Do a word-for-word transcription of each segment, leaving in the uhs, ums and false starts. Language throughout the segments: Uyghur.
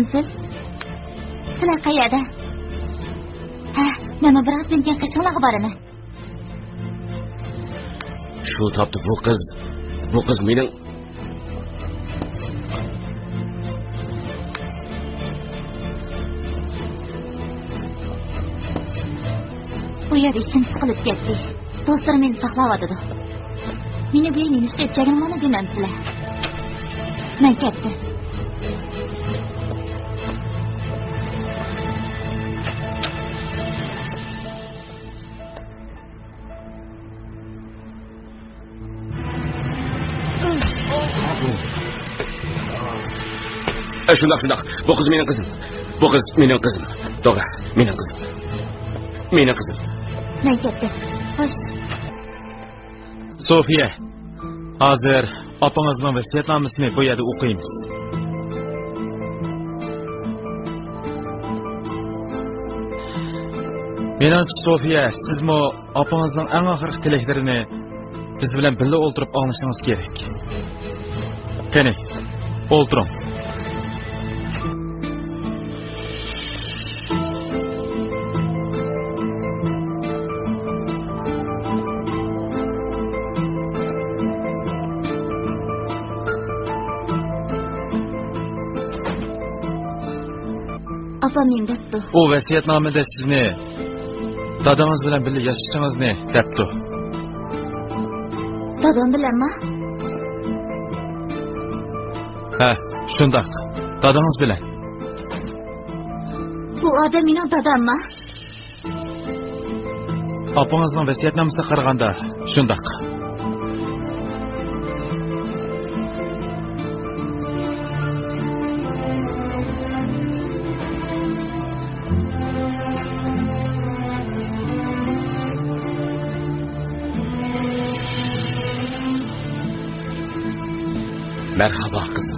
سىز؟ سىلەر قەيەردە؟ ھە، مەنمۇ بىرئازدىن كېيىن قېشىڭلارغا بارىمەن. شۇ تاپتا بۇ قىز، بۇ قىز مېنىڭ. بۇ يەردە ئىچىم سىقىلىپ كەتتى. دوستلىرىم مېنى ساقلاۋاتىدۇ. مېنى بۇ يەردىن ئېلىشقا ئېچەگىنىڭلارنى دېمەمسىلەر. مەن كەتتىم. ئە، شۇنداق، شۇنداق. بۇ قىز مېنىڭ قىزىم. بۇ قىز مېنىڭ قىزىم. توغرا، مېنىڭ قىزىم. مېنىڭ قىزىم. مەن كەتتىم. خوش. سوفىيە، ھازىر ئاپىڭىزنىڭ ۋەسىيەتنامىسىنى بۇ يەردە ئوقۇيمىز. مېنىڭچە، سوفىيە، سىزمۇ ئاپىڭىزنىڭ ئەڭ ئاخىرقى تىلەكلىرىنى بىز بىلەن بىللە ئولتۇرۇپ ئاڭلىشىڭىز كېرەك. قېنى، ئولتۇرۇڭ. ئاپام نېمە دەپتۇ؟ ئۇ ۋەسىيەتنامىدە سىزنى دادىڭىز بىلەن بىللە ياشىشىڭىزنى دەپتۇ. دادام بىلەنما؟ ھە، شۇنداق. دادىڭىز بىلەن. بۇ ئادەم مېنىڭ دادامما؟ ئاپىڭىزنىڭ ۋەسىيەتنامىسىگە قارىغاندا، شۇنداق. مەرھابا، قىزىم.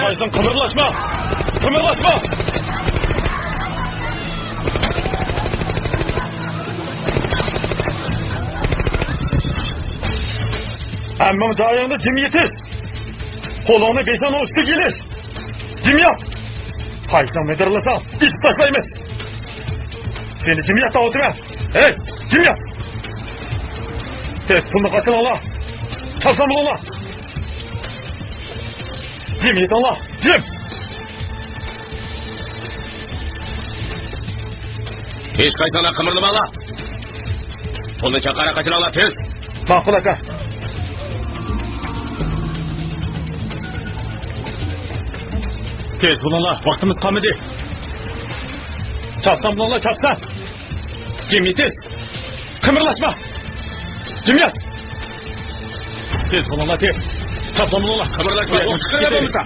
ھېچقايسىڭ قىمىرلاشما! قىمىرلاشما! ھەممىڭ جايىڭدا جىم يېتىش! قولۇڭنى بېشىڭنىڭ ئۈستىگە ئېلىش! جىم يات! قايسىڭ مىدىرلىساڭ، ئېتىپ تاشلايمىز! سېنى جىم يات دەۋاتىمەن! ھەي، جىم يات! تېز پۇلنى قاچىلاڭلار! چاپسان بولۇڭلار! جىم يېتىڭلار! جىم! ھېچقايسىڭلار قىمىرلىماڭلار! پۇلنى چاققانراق قاچىلاڭلار، تېز! ماقۇل، ئاكا. تېز بولۇڭلار، ۋاقتىمىز قالمىدى. چاپسان بولۇڭلار، چاپسان. جىم يېتىش. قىمىرلاشما. جىم يات. تېز بولۇڭلار، تېز. چاپسان بولۇڭلار. قىمىرلاشما. ئۇ چىقىرىۋەر بولمىسا.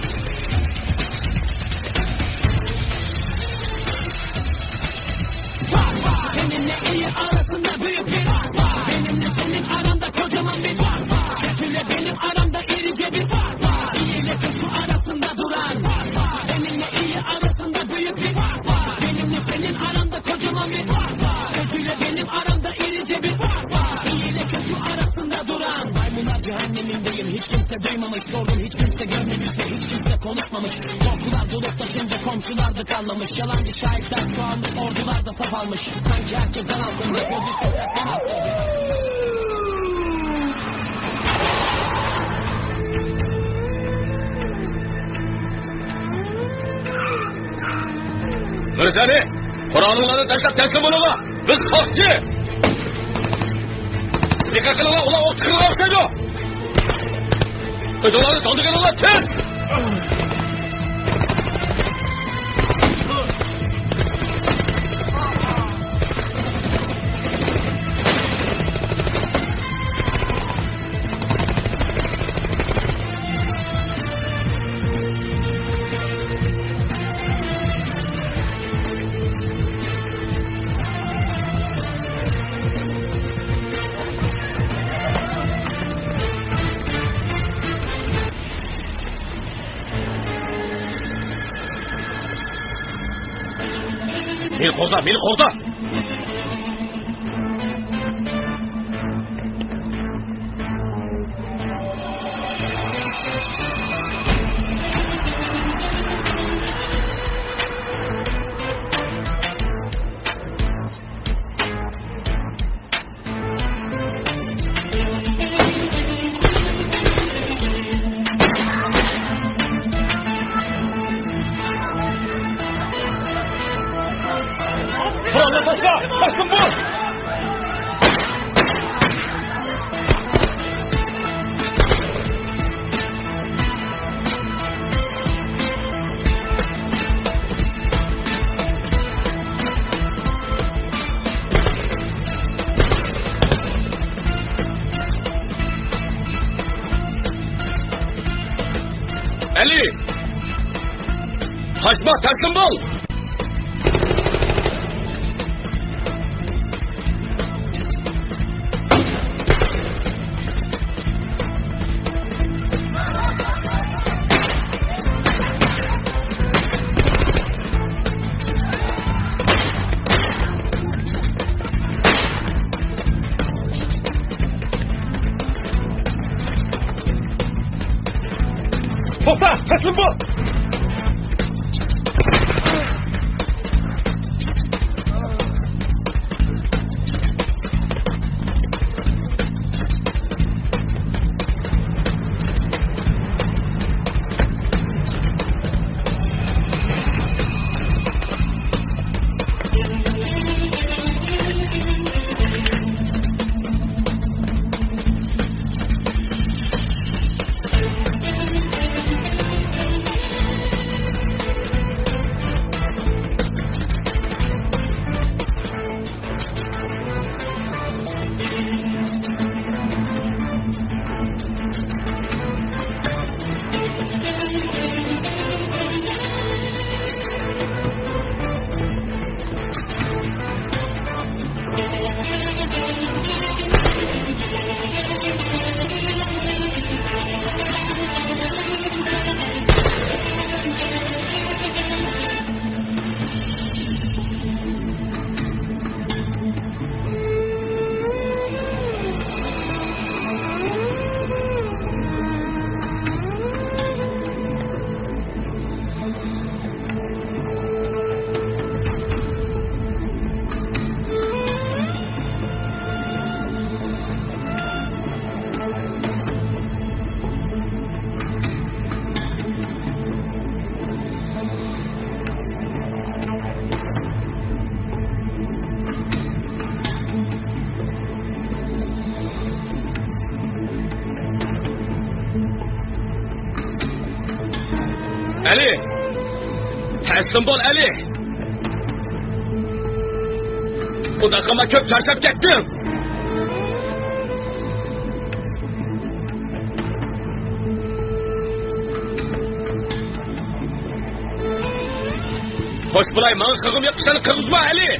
Yapmamış. Korkular durup taşınca komşular da kanlamış. Yalancı şahitler çoğalmış, ordular da saf almış. Sanki herkes zan altında, gözü sesler kanatlı. مىرزالى، قورالىڭلارنى تاشلاپ تەسلىم بولۇڭلار. بىز ساقچى. دىققەت قىلىڭلار، ئۇلار ئوق چىقىرىۋاتىدۇ. ئۆزۈڭلارنى ساندۇرۇۋېلىڭلار، تېز! مېنى قوغدا، مېنى قوغدا! قورالنى تاشلا! تەسلىم بول! ئەلى! قاچما، تەسلىم بول! توختا! تەسلىم بول! ئەلى! تەسلىم بول، ئەلى! ئۇنداق قىلما، كۆپ چارچاپ كەتتىم. خوش بولاي، ماڭا قىلغۇم يوق ئىشلارنى قىلغۇزما، ئەلى!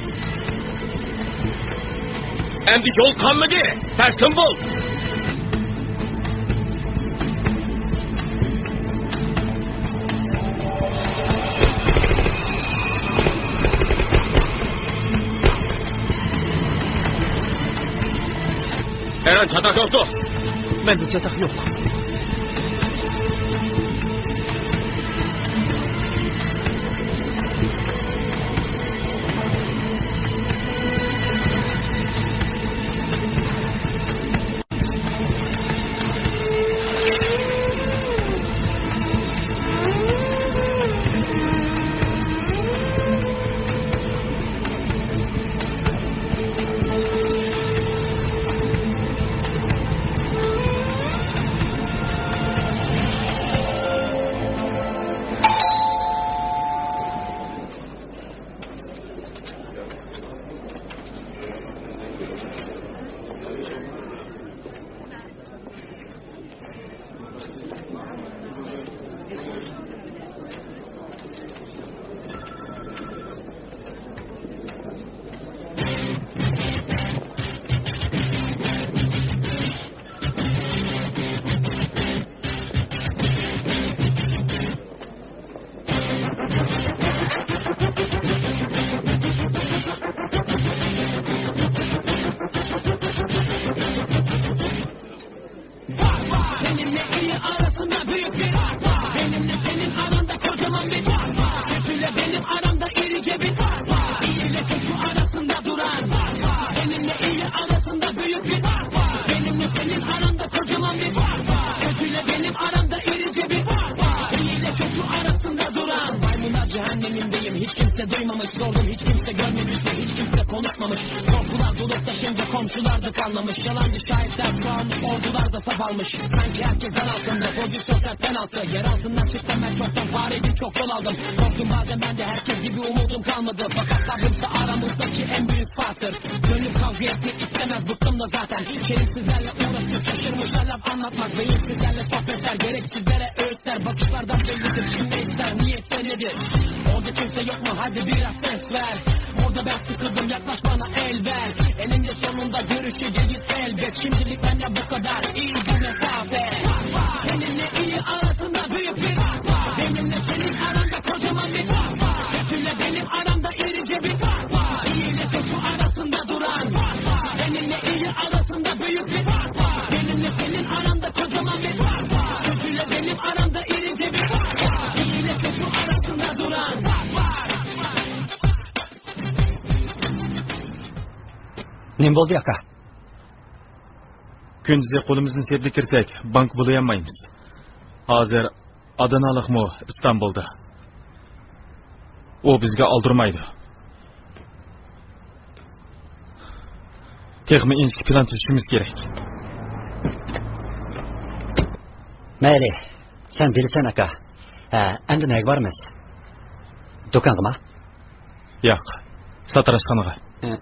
ئەمدى يول قالمىدى، تەسلىم بول! ئېرەن، چاتاق يوقتۇ. مەندە چاتاق يوق. Emin değilim, hiç kimse duymamış. Sordum, hiç kimse görmemiş ve hiç kimse konuşmamış. Korkular dolup taşınca komşular da kalmamış. Yalancı şahitler çoğalmış, ordular da saf almış. Sanki herkes zan altında, prodüksiyon sert penaltı. Yer altından çıktım ben çoktan, fareydim, çok yol aldım. Korktum bazen, ben de herkes gibi umudum kalmadı. Fakat sabrımsa aramızdaki en büyük farktır. Gönül kavga etmek istemez, bıktım da zaten. Şerefsizlerle uğraşıp şaşırmışlar laf anlatmak. Beyinsizlerle sohbetler, gereksizlere öğütler. Bakışlardan bellidir kim ne ister, niye ister, nedir. Orada kimse yok mu? Hadi biraz ses ver. Orada ben sıkıldım, yaklaş bana, el ver. Eninde sonunda görüşeceğiz elbet. Şimdilik benden bu kadar, iyi bir mesafe. Seninle iyi arasında büyük bir fark var. Benimle senin aranda kocaman bir fark var. Kötüyle benim aramda irice bir fark var. İyi ile kötü arasında duran fark var. Seninle iyi arasında büyük bir fark var. Benimle senin aranda kocaman bir fark var. Kötüyle benim aramda irice bir fark var. İyi ile kötü arasında duran fark var. نېمە بولدى، ئاكا؟ كۈندۈزى قولىمىزنى سېپىدە كىرسەك، بانكا بۇلىيالمايمىز. ھازىر ئادانالىقمۇ ئىستانبۇلدا. ئۇ بىزگە ئالدۇرمايدۇ. تېخىمۇ ئىنچىكە پىلان تۈزۈشىمىز كېرەك. مەيلى، سەن بىلىسەن، ئاكا. ھە، ئەمدى نەگە بارىمىز؟ دۇكانغىمۇ؟ ياق، ساتىراشخانىغا. ھە،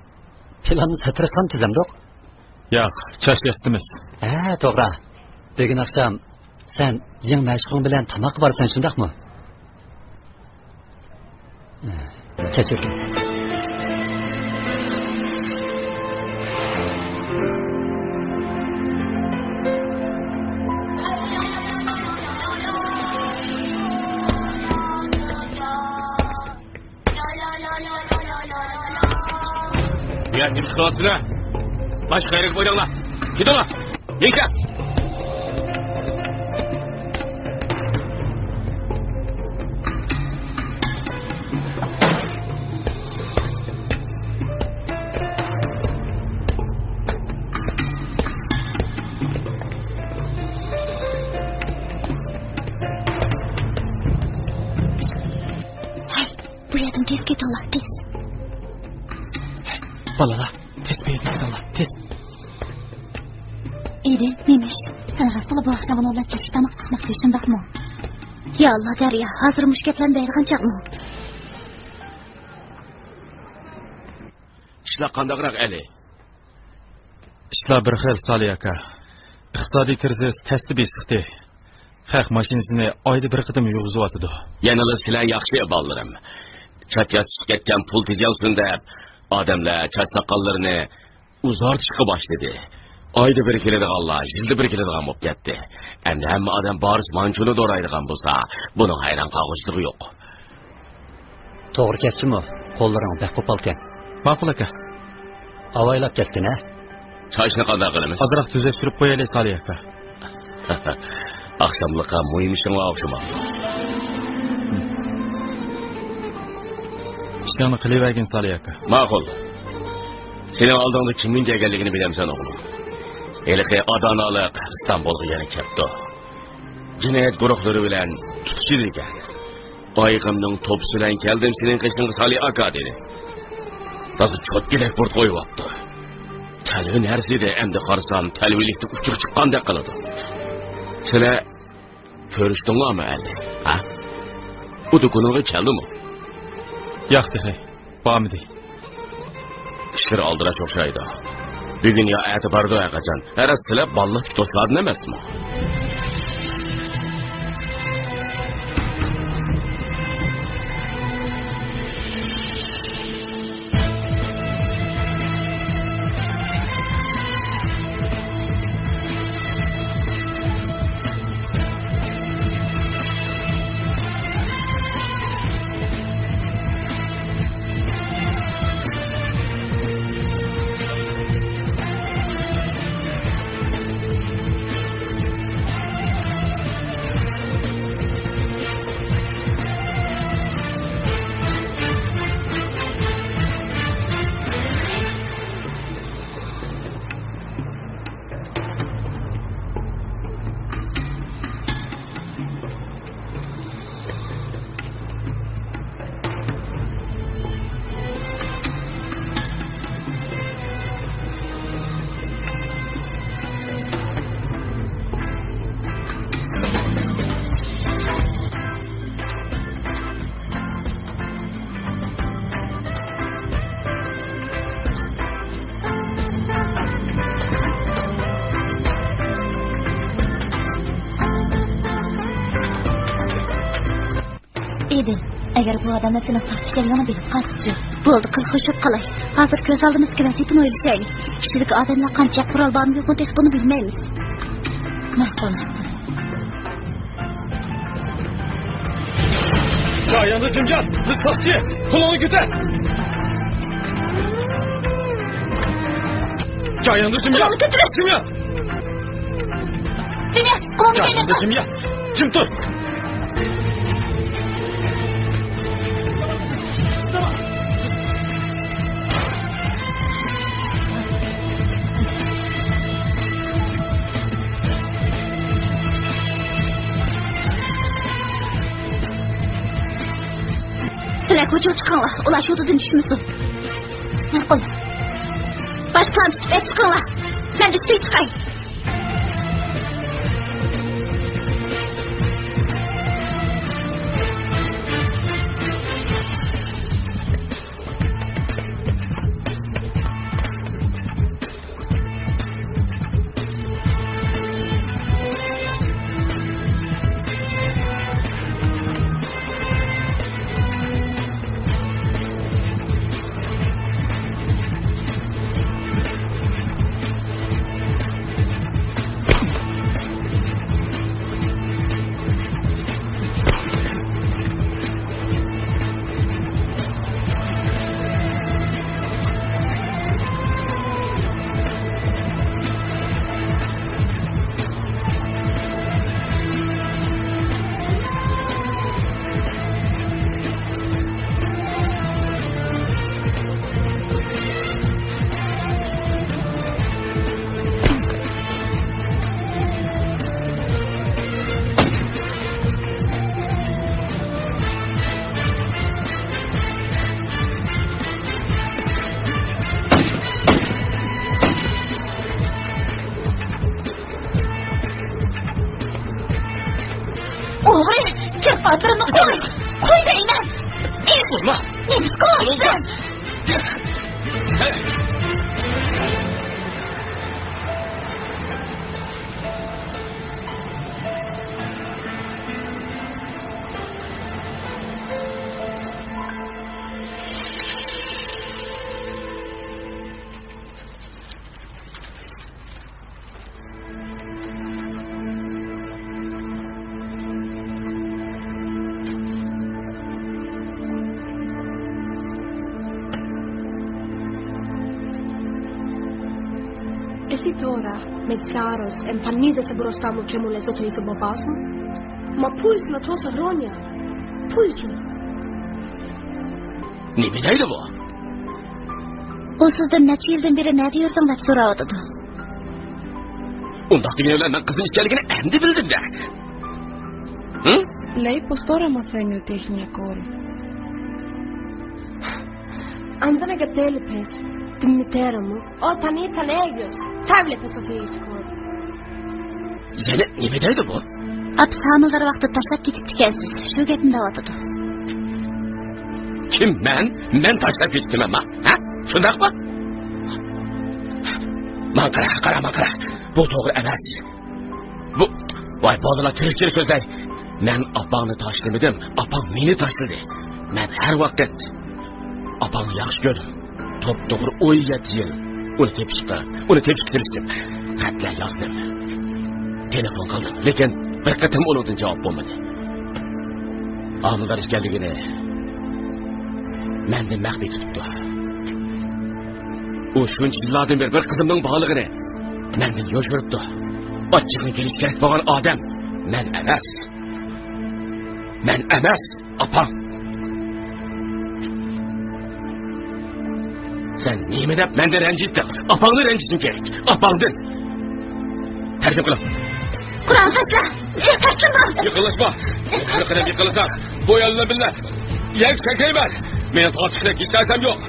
پىلاننى ساتىراشخانىدا تۈزەمدۇق؟ ياق، چاچ ياسىتىمىز. ھە، توغرا. بۈگۈن ئاخشام سەن يېڭى مەشۇقۇڭ بىلەن تاماققا بارىسەن، شۇنداقمۇ؟ كەچۈر. بۇ يەردە نېمە ئىش قىلىۋاتىسىلەر؟ باشقا يەرگە ئويناڭلار. كېتىڭلار. يېڭىشلەر. ھەي، بۇ يەردىن تېز كېتىڭلار، تېز. بالىلار، تېز بۇ يەردىن كېتىڭلار، تېز. ئىدى، نېمە ئىش؟ سەن راستلا بۇ ئاخشام ئۇنىڭ بىلەن كەچلىك تاماققا چىقماقچى، شۇنداقمۇ؟ يا ئاللا، دەريا، ھازىرمۇ شۇ گەپلەرنى دەيدىغان چاغمۇ؟ ئىشلار قانداقراق، ئەلى؟ ئىشلار بىر خىل، سالى ئاكا. ئىقتىسادىي كىرىزىس تەستە بېسىقتى. خەق ماشىنىسىنى ئايدا بىر قېتىم يۇغۇزۇۋاتىدۇ. يەنىلا سىلەر ياخشى، بالىلىرىم. چاچ ياسىتىپ كەتكەن پۇل تېجەلسۇن دەپ، ئادەملەر چاچ ساقاللىرىنى ئۇزارتىشقا باشلىدى. ئايدا بىر كېلىدىغانلار يىلدا بىر كېلىدىغان بولۇپ كەتتى. ئەمدى ھەممە ئادەم بارىس مانچۇنى دورايدىغان بولسا، بۇنىڭ ھەيران قالغۇچىلىقى يوق. توغرا كەتسىمۇ، قوللىرىڭ بەك قوپالكەن. ماقۇل، ئاكا. ئاۋايلاپ كەتكىن، ھە؟ چاچنى قانداق قىلىمىز؟ ئازراق تۈزەشتۈرۈپ قويايلى، سالى ئاكا. ئاخشاملىققا مۇھىم ئىشىڭ بار ئوخشىمامدۇ؟ ئىشىڭنى قىلىۋەرگىن، سالى ئاكا. ماقۇل. سېنىڭ ئالدىڭدا كىمنىڭ كەلگەنلىكىنى بىلەمسەن، ئوغلۇم؟ ھېلىقى ئادانالىق ئىستانبۇلغا يەنە كەپتۇ. جىنايەت گۇرۇھلىرى بىلەن تۇتۇشىدىكەن. ئايىغىمنىڭ توپىسى بىلەن كەلدىم سېنىڭ قېشىڭغا، سالى ئاكا، دېدى. تازا چوتكىدەك بۇرۇت قويۇۋاپتۇ. تەلۋە نەرسە ئىدى، ئەمدى قارىسام، تەلۋىلىكتە ئۇچۇر چىققاندەك قىلىدۇ. سىلەر كۆرۈشتۈڭلارمۇ ئەلى؟ ھە؟ ئۇ دۇكىنىڭغا كەلدىمۇ؟ ياق، تېخى بارمىدى. ئىشلىرى ئالدىراش ئوخشايدۇ. بۈگۈن يا ئەتە بارىدۇ ھەرقاچان. ھە، راست، سىلەر بالىلىقتىكى دوستلاردىن ئەمەسمۇ؟ ئىدىل، ئەگەر بۇ ئادەملەر سېنىڭ ساقچى ئىكەنلىكىڭنى بىلىپ قالسىچۇ؟ بولدى، قىل، خوش بوپ قالاي. ھازىر كۆز ئالدىمىزدىكى ۋەزىپىنى ئويلىشايلى. ئىچىدىكى ئادەملەر قانچە، قورال بارمۇ يوقمۇ، تېخى بۇنى بىلمەيمىز. ماقۇل، ماقۇل. جايىڭدا جىم يات، بىز ساقچى. قولۇڭنى كۆتەر. جايىڭدا جىم يات. قولۇڭنى كۆتۈر. جىم يات. جىم يات. قولۇڭنى كۆتۈر. جايىڭدا جىم يات. جىم تۇر. سىلەر كوچىغا چىقىڭلار، ئۇلار شۇ تۇردىن چۈشمىسۇن. ماقۇل. باشقىلارنى تۇتۇپ ئېلىپ چىقىڭلار. مەن ئۈستىگە چىقاي. ئوغرى، كىر، پاتۇرنى قوي. قوي دەيمەن. ئۇرما. نېمىشقا ئۇرىسەن؟ E si tora, mezzaros, en panise se brostamu kemu le zoto iso bobasu? Ma pulsno tosa ronya. Pulsno. نېمە دەيدۇ بۇ؟ ئۇ سىزدىن نەچچە يىلدىن بېرى نەدە يۈردۈڭ دەپ سوراۋاتىدۇ. ئۇنداق دېگىنى بىلەن مەن قىزىم ئىكەنلىكىنى ئەمدى بىلدىم-دە. ھە؟ Lei postora ma segno te signor. Andana gatele pes, dimmi teramo. ئۇ تانىي تانىيايگۇس، تەۋلىكى سوتىيسكو. يەنە نېمە دەيدۇ بۇ؟ ئاپىسى ھامىلىدار ۋاقتىدا تاشلاپ كېتىپتىكەنسىز، شۇ گەپنى دەۋاتىدۇ. كىم، مەن؟ مەن تاشلاپ كېتىپتىمەنما؟ ھە؟ شۇنداقمۇ؟ ماڭا قارا، قارا، ماڭا قارا. بۇ توغرا ئەمەس. بۇ، ۋاي، بولدىلا، تىرىكچىلىك سۆزلەي. مەن ئاپاڭنى تاشلىمىدىم، ئاپاڭ مېنى تاشلىدى. مەن ھەر ۋاقىت ئاپاڭنى ياخشى كۆردۈم. توپتوغرا ئون يەتتە يىل ئۇنى تېپىشقا، ئۇنى تېپىشقا تىرىشتىم. خەتلەر يازدىم. تېلېفون قىلدىم، لېكىن بىر قېتىم ئۇنىڭدىن جاۋاب بولمىدى. ھامىلىدار ئىكەنلىكىنى مەندىن مەخپىي تۇتۇپتۇ. ئۇ شۇنچە يىللاردىن بېرى بىر قىزىمنىڭ بارلىقىنى مەندىن يوشۇرۇپتۇ. ئاچچىقىنى كېلىش كېرەك بولغان ئادەم مەن ئەمەس. مەن ئەمەس، ئاپاڭ. سەن نېمە دەپ مەندىن رەنجىيتتىڭ؟ ئاپاڭدىن رەنجىشىم كېرەك. ئاپاڭدىن. تەرجىمە قىلىڭ. قورالنى تاشلا. تاشلىما. يېقىنلاشما. بىر قەدەم يېقىنلىساڭ، بۇ ئايال بىلەن بىللە يەرگە سەكرەيمەن. مېنى تارتىشقا ھېچ نەرسەم يوق.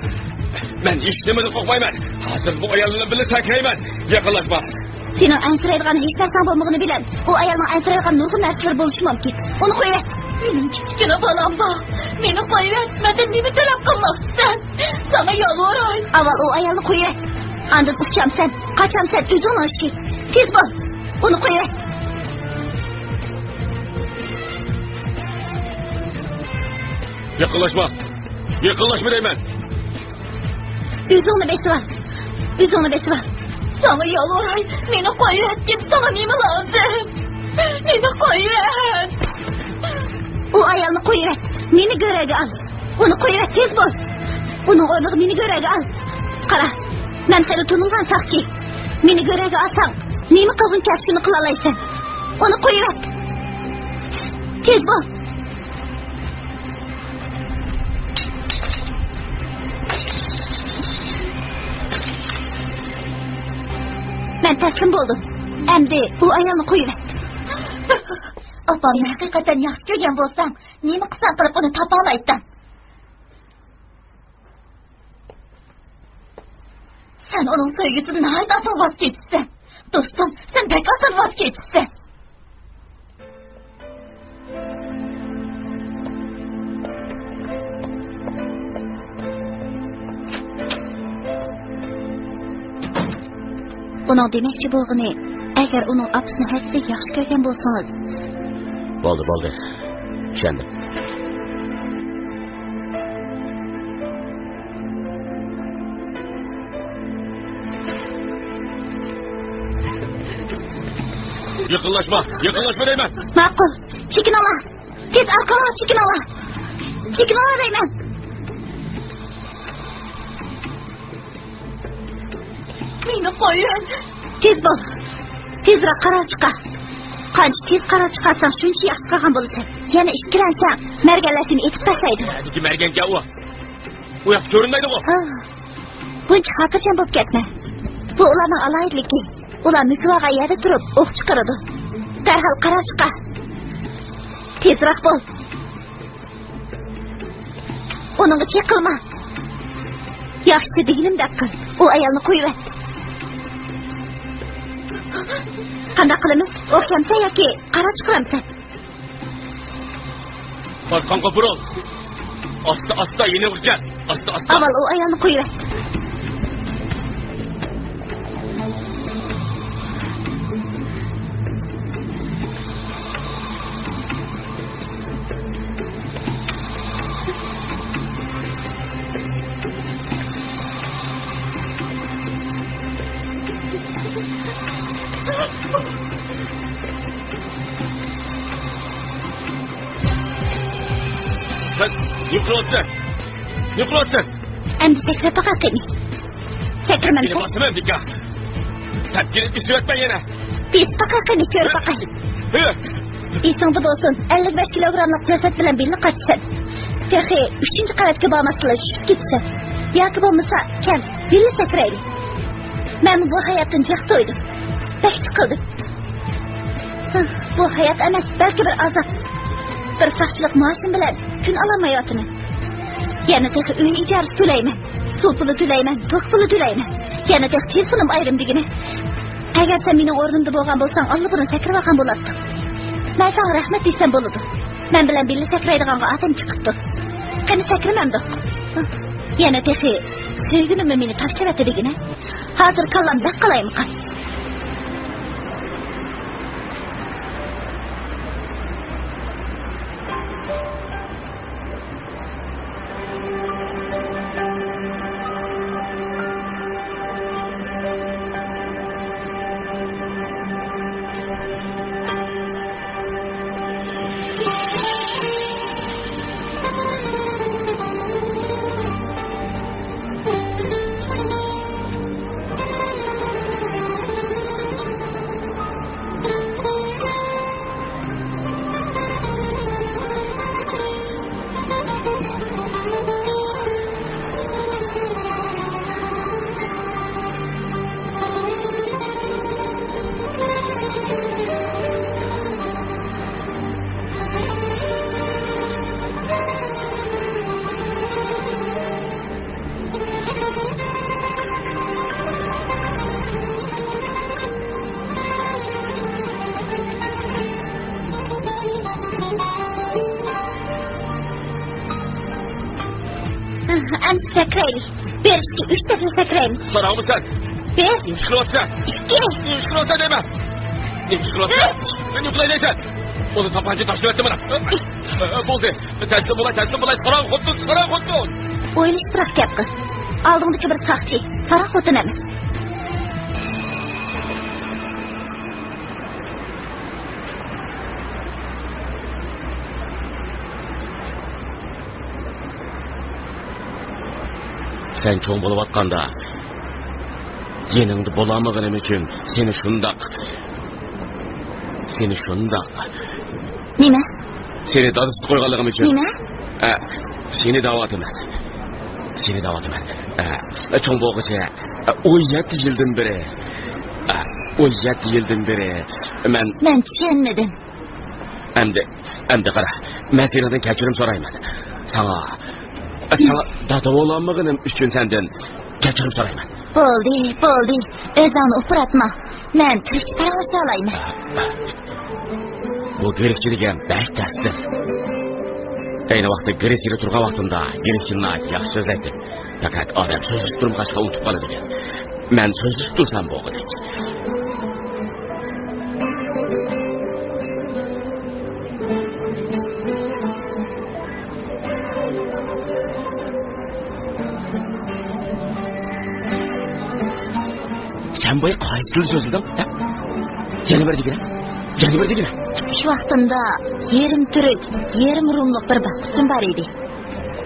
مەن ھېچنېمىدىن قورقمايمەن. ھازىر بۇ ئايال بىلەن بىللە سەكرەيمەن. يېقىنلاشما. سېنىڭ ئەنسىرەيدىغان ھېچ نەرسەڭ بولمىغىنى بىلەن، ئۇ ئايالنىڭ ئەنسىرەيدىغان نۇرغۇن نەرسىلىرى بولۇشى مۇمكىن. ئۇنى قويۇۋەت. مېنىڭ كىچىككىنە بالام بار. مېنى قويۇۋەت. مەندىن نېمە تەلەپ قىلماقچىسەن؟ ساڭا يالۋۇراي. ئاۋۋال ئۇ ئايالنى قويۇۋەت. ئاندىن ئۇچامسەن، قاچامسەن، ئۆزۈڭنىڭ ئىشى. تېز بول. ئۇنى قويۇۋەت. يېقىنلاشما! يېقىنلاشما دەيمەن! ئۆزۈڭنى بېسىۋال! ئۆزۈڭنى بېسىۋال! ساڭا يالۋۇراي، مېنى قويۇۋەتكىن، ساڭا نېمە لازىم؟ مېنى قويۇۋەت! ئۇ ئايالنى قويۇۋەت! مېنى گۆرۈگە ئال! ئۇنى قويۇۋەت، تېز بول! ئۇنىڭ ئورنىغا مېنى گۆرۈگە ئال! قارا، مەن خېلى تونۇلغان ساقچى. مېنى گۆرۈگە ئالساڭ، نېمە قىلغۇڭ كەلسە شۇنى قىلالايسەن. ئۇنى قويۇۋەت! تېز بول! مەن تەسلىم بولدۇم. ئەمدى ئۇ ئايالنى قويۇۋەت. ئاپامنى ھەقىقەتەن ياخشى كۆرگەن بولساڭ، نېمە قىلساڭ قىلىپ ئۇنى تاپالايتتىڭ. سەن ئۇنىڭ سۆيگۈسىدىن ناھايىتى ئاسان ۋاز كېچىپسەن. دوستۇم، سەن بەك ئاسان ۋاز كېچىپسەن. ئۇنىڭ دېمەكچى بولغىنى، ئەگەر ئۇنىڭ ئاپىسىنى ھەقىقىي ياخشى كۆرگەن بولسىڭىز. بولدى، بولدى. چۈشەندىم. يېقىنلاشما، يېقىنلاشما دەيمەن! ماقۇل، چېكىنىڭلار! تېز ئارقىغا چېكىنىڭلار! چېكىنىڭلار دەيمەن! مېنى قويۇڭ! تېز بول! تېزرەك قارار چىقار! قانچە تېز قارار چىقارساڭ، شۇنچە ياخشى قىلغان بولىسەن. يەنە ئىككىلەنسەڭ، مەرگەنلەر سېنى ئېتىپ تاشلايدۇ. نەدىكى مەرگەنكەن ئۇ؟ ئۇ ياقتا كۆرۈنمەيدىغۇ؟ ھا. بۇنچە خاتىرجەم بولۇپ كەتمە. بۇ ئۇلارنىڭ ئالاھىدىلىكى. ئۇلار مۆكۈپ ئالغان يەردە تۇرۇپ ئوق چىقىرىدۇ. دەرھال قارار چىقار. تېزرەك بول. ئۇنىڭغا چېقىلما. ياخشىسى دېگىنىمدەك قىل. ئۇ ئايالنى قويۇۋەت. قانداق قىلىمىز؟ ئوق يەمسە ياكى قارار چىقىرامسەن؟ ئارقاڭغا بۇرۇل. ئاستا، ئاستا، يېنىمغا كەل. ئاستا، ئاستا. ئاۋۋال ئۇ ئايالنى قويۇۋەت. سەن نېمە قىلىۋاتىسەن؟ نېمە قىلىۋاتىسەن؟ ئەمدى سەكرەپ باقاي قېنى. سەكرىمەمسەن؟ يەنە باسىمەن، بىكا. تەپكىنى بېسىۋەتمە يەنە. بېسىپ باقاي قېنى، كۆرۈپ باقاي. ھە. ئېسىڭدە بولسۇن، ئەللىك بەش كىلوگراملىق جەسەت بىلەن بىللە قاچىسەن. تېخى ئۈچىنچى قەۋەتكە بارماستىنلا چۈشۈپ كېتىسەن. ياكى بولمىسا، كەل، بىللە سەكرەيلى. مەنمۇ بۇ ھاياتتىن جىق تويدۇم. بەك تىقىلدىم. بۇ ھايات ئەمەس، بەلكى بىر ئازاب. بىر ساقچىلىق مائاشىم بىلەن كۈن ئالالمايۋاتىمەن. يەنە تېخى ئۆي ئىجارىسى تۆلەيمەن، سۇ پۇلى تۆلەيمەن، توك پۇلى تۆلەيمەن. يەنە تېخى تېلېفونۇم ئايرىم دېگىنە. ئەگەر سەن مېنىڭ ئورنۇمدا بولغان بولساڭ، ئاللىبۇرۇن سەكرىۋالغان بولاتتىڭ. مەن ساڭا رەھمەت دېسەم بولىدۇ. مەن بىلەن بىللە سەكرەيدىغانغا ئادەم چىقىپتۇ. قېنى سەكرىمەمدۇق؟ يەنە تېخى سۆيگۈنۈممۇ مېنى تاشلىۋەتتى دېگىنە. ھازىر كاللام بەك قالايمىقان. ئەمسە سەكرەيلى. بىر، ئىككى، ئۈچ دەپە سەكرەيمىز. ساراڭمۇ سەن؟ بىر. نېمە ئىش قىلىۋاتىسەن؟ ئىككى. نېمە ئىش قىلىۋاتىسەن دەيمەن؟ نېمە ئىش قىلىۋاتىسەن؟ ئۈچ. نېمە قىلاي دەيسەن؟ ئۇنى تاپانچا تاشلىۋەتتىم مانا. بولدى. تەسلىم بولاي، تەسلىم بولاي. ساراڭ خوتۇن، ساراڭ خوتۇن. ئويلىشىپراق گەپ قىل. ئالدىڭدىكى بىر ساقچى، ساراڭ خوتۇن ئەمەس. سەن چوڭ بولۇۋاتقاندا، يېنىڭدا بولالمىغىنىم ئۈچۈن سېنى شۇنداق، سېنى شۇنداق. نېمە؟ سېنى دادىسىز قويغانلىقىم ئۈچۈن. نېمە؟ ئە، سېنى دەۋاتىمەن. سېنى دەۋاتىمەن. ئە، چوڭ بولغۇچە، ئە، ئون يەتتە يىلدىن بېرى، ئە، ئون يەتتە يىلدىن بېرى مەن. مەن چۈشەنمىدىم. ئەمدى، ئەمدى قارا، مەن سېنىڭدىن كەچۈرۈم سورايمەن. ساڭا، ساڭا دادا بولالمىغىنىم ئۈچۈن سەندىن كەچۈرۈم سورايمەن. بولدى، بولدى. ئۆزۈڭنى ئۇپراتما. مەن تۈركچە پاراڭلىشالايمەن. بۇ گرېكچە دېگەن بەك تەستۇر. ئەينى ۋاقىتتا گرېتسىيەدە تۇرغان ۋاقتىمدا گرېكچىنى ناھايىتى ياخشى سۆزلەيتتىم. پەقەت ئادەم سۆزلىشىپ تۇرمىغاچقا ئۇنتۇپ قالىدىكەن. مەن سۆزلىشىپ تۇرسام بولغۇدەك. سەن بايا قايسى تىلدا سۆزلىدىڭ؟ ھە؟ يەنە بىر دېگىنە. يەنە بىر دېگىنە. تۇتۇش ۋاقتىمدا يېرىم تۈرك، يېرىم روملۇق بىر باققۇچىم بار ئىدى.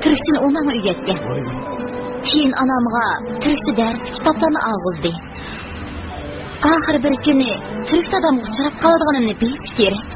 تۈركچىنى ئۇ ماڭا ئۆگەتكەن. كېيىن ئانامغا تۈركچە دەرسلىك كىتابلارنى ئالغۇزدى. ئاخىرى بىر كۈنى تۈرك دادامغا ئۇچراپ قالىدىغىنىمنى بىلسە كېرەك.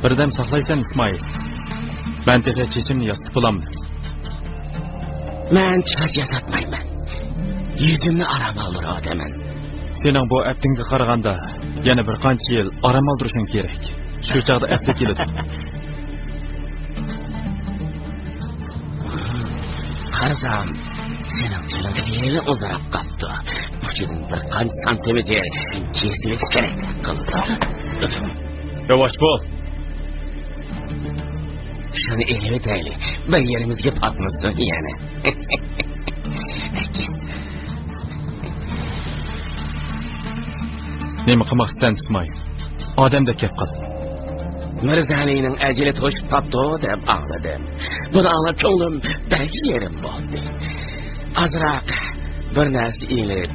بىردەم ساقلايسەن، ئىسمائىل. مەن تېخى چېچىمنى ياسىتىپ بولامدىم. مەن چاچ ياساتمايمەن. يۈزۈمنى ئارام ئالدۇرۇۋاتىمەن. سېنىڭ بۇ ئەپتىڭگە قارىغاندا يەنە بىر قانچە يىل ئارام ئالدۇرۇشۇڭ كېرەك. شۇ چاغدا ئەسلىگە كېلىدۇ. قارىسام، سېنىڭ تىلىڭ خېلى ئۇزىراپ قاپتۇ. ئۇچىدىن بىر قانچە سانتىمېتىر كېسىۋېتىش كېرەكتەك قىلدى. ياۋاش بول. شۇنى ئېلىۋېتەيلى، بىر يېرىمىزگە پاتمىسۇن يەنە. نېمە قىلماقچىسەن، ئىسمائىل؟ ئادەمدەك گەپ قىل. مىرزالىنىڭ ئەجىلى توشۇپ قاپتۇ دەپ ئاڭلىدىم. بۇنى ئاڭلاپ كۆڭلۈم بەك يېرىم بولدى. ئازراق بىر نەرسە ئېلىپ،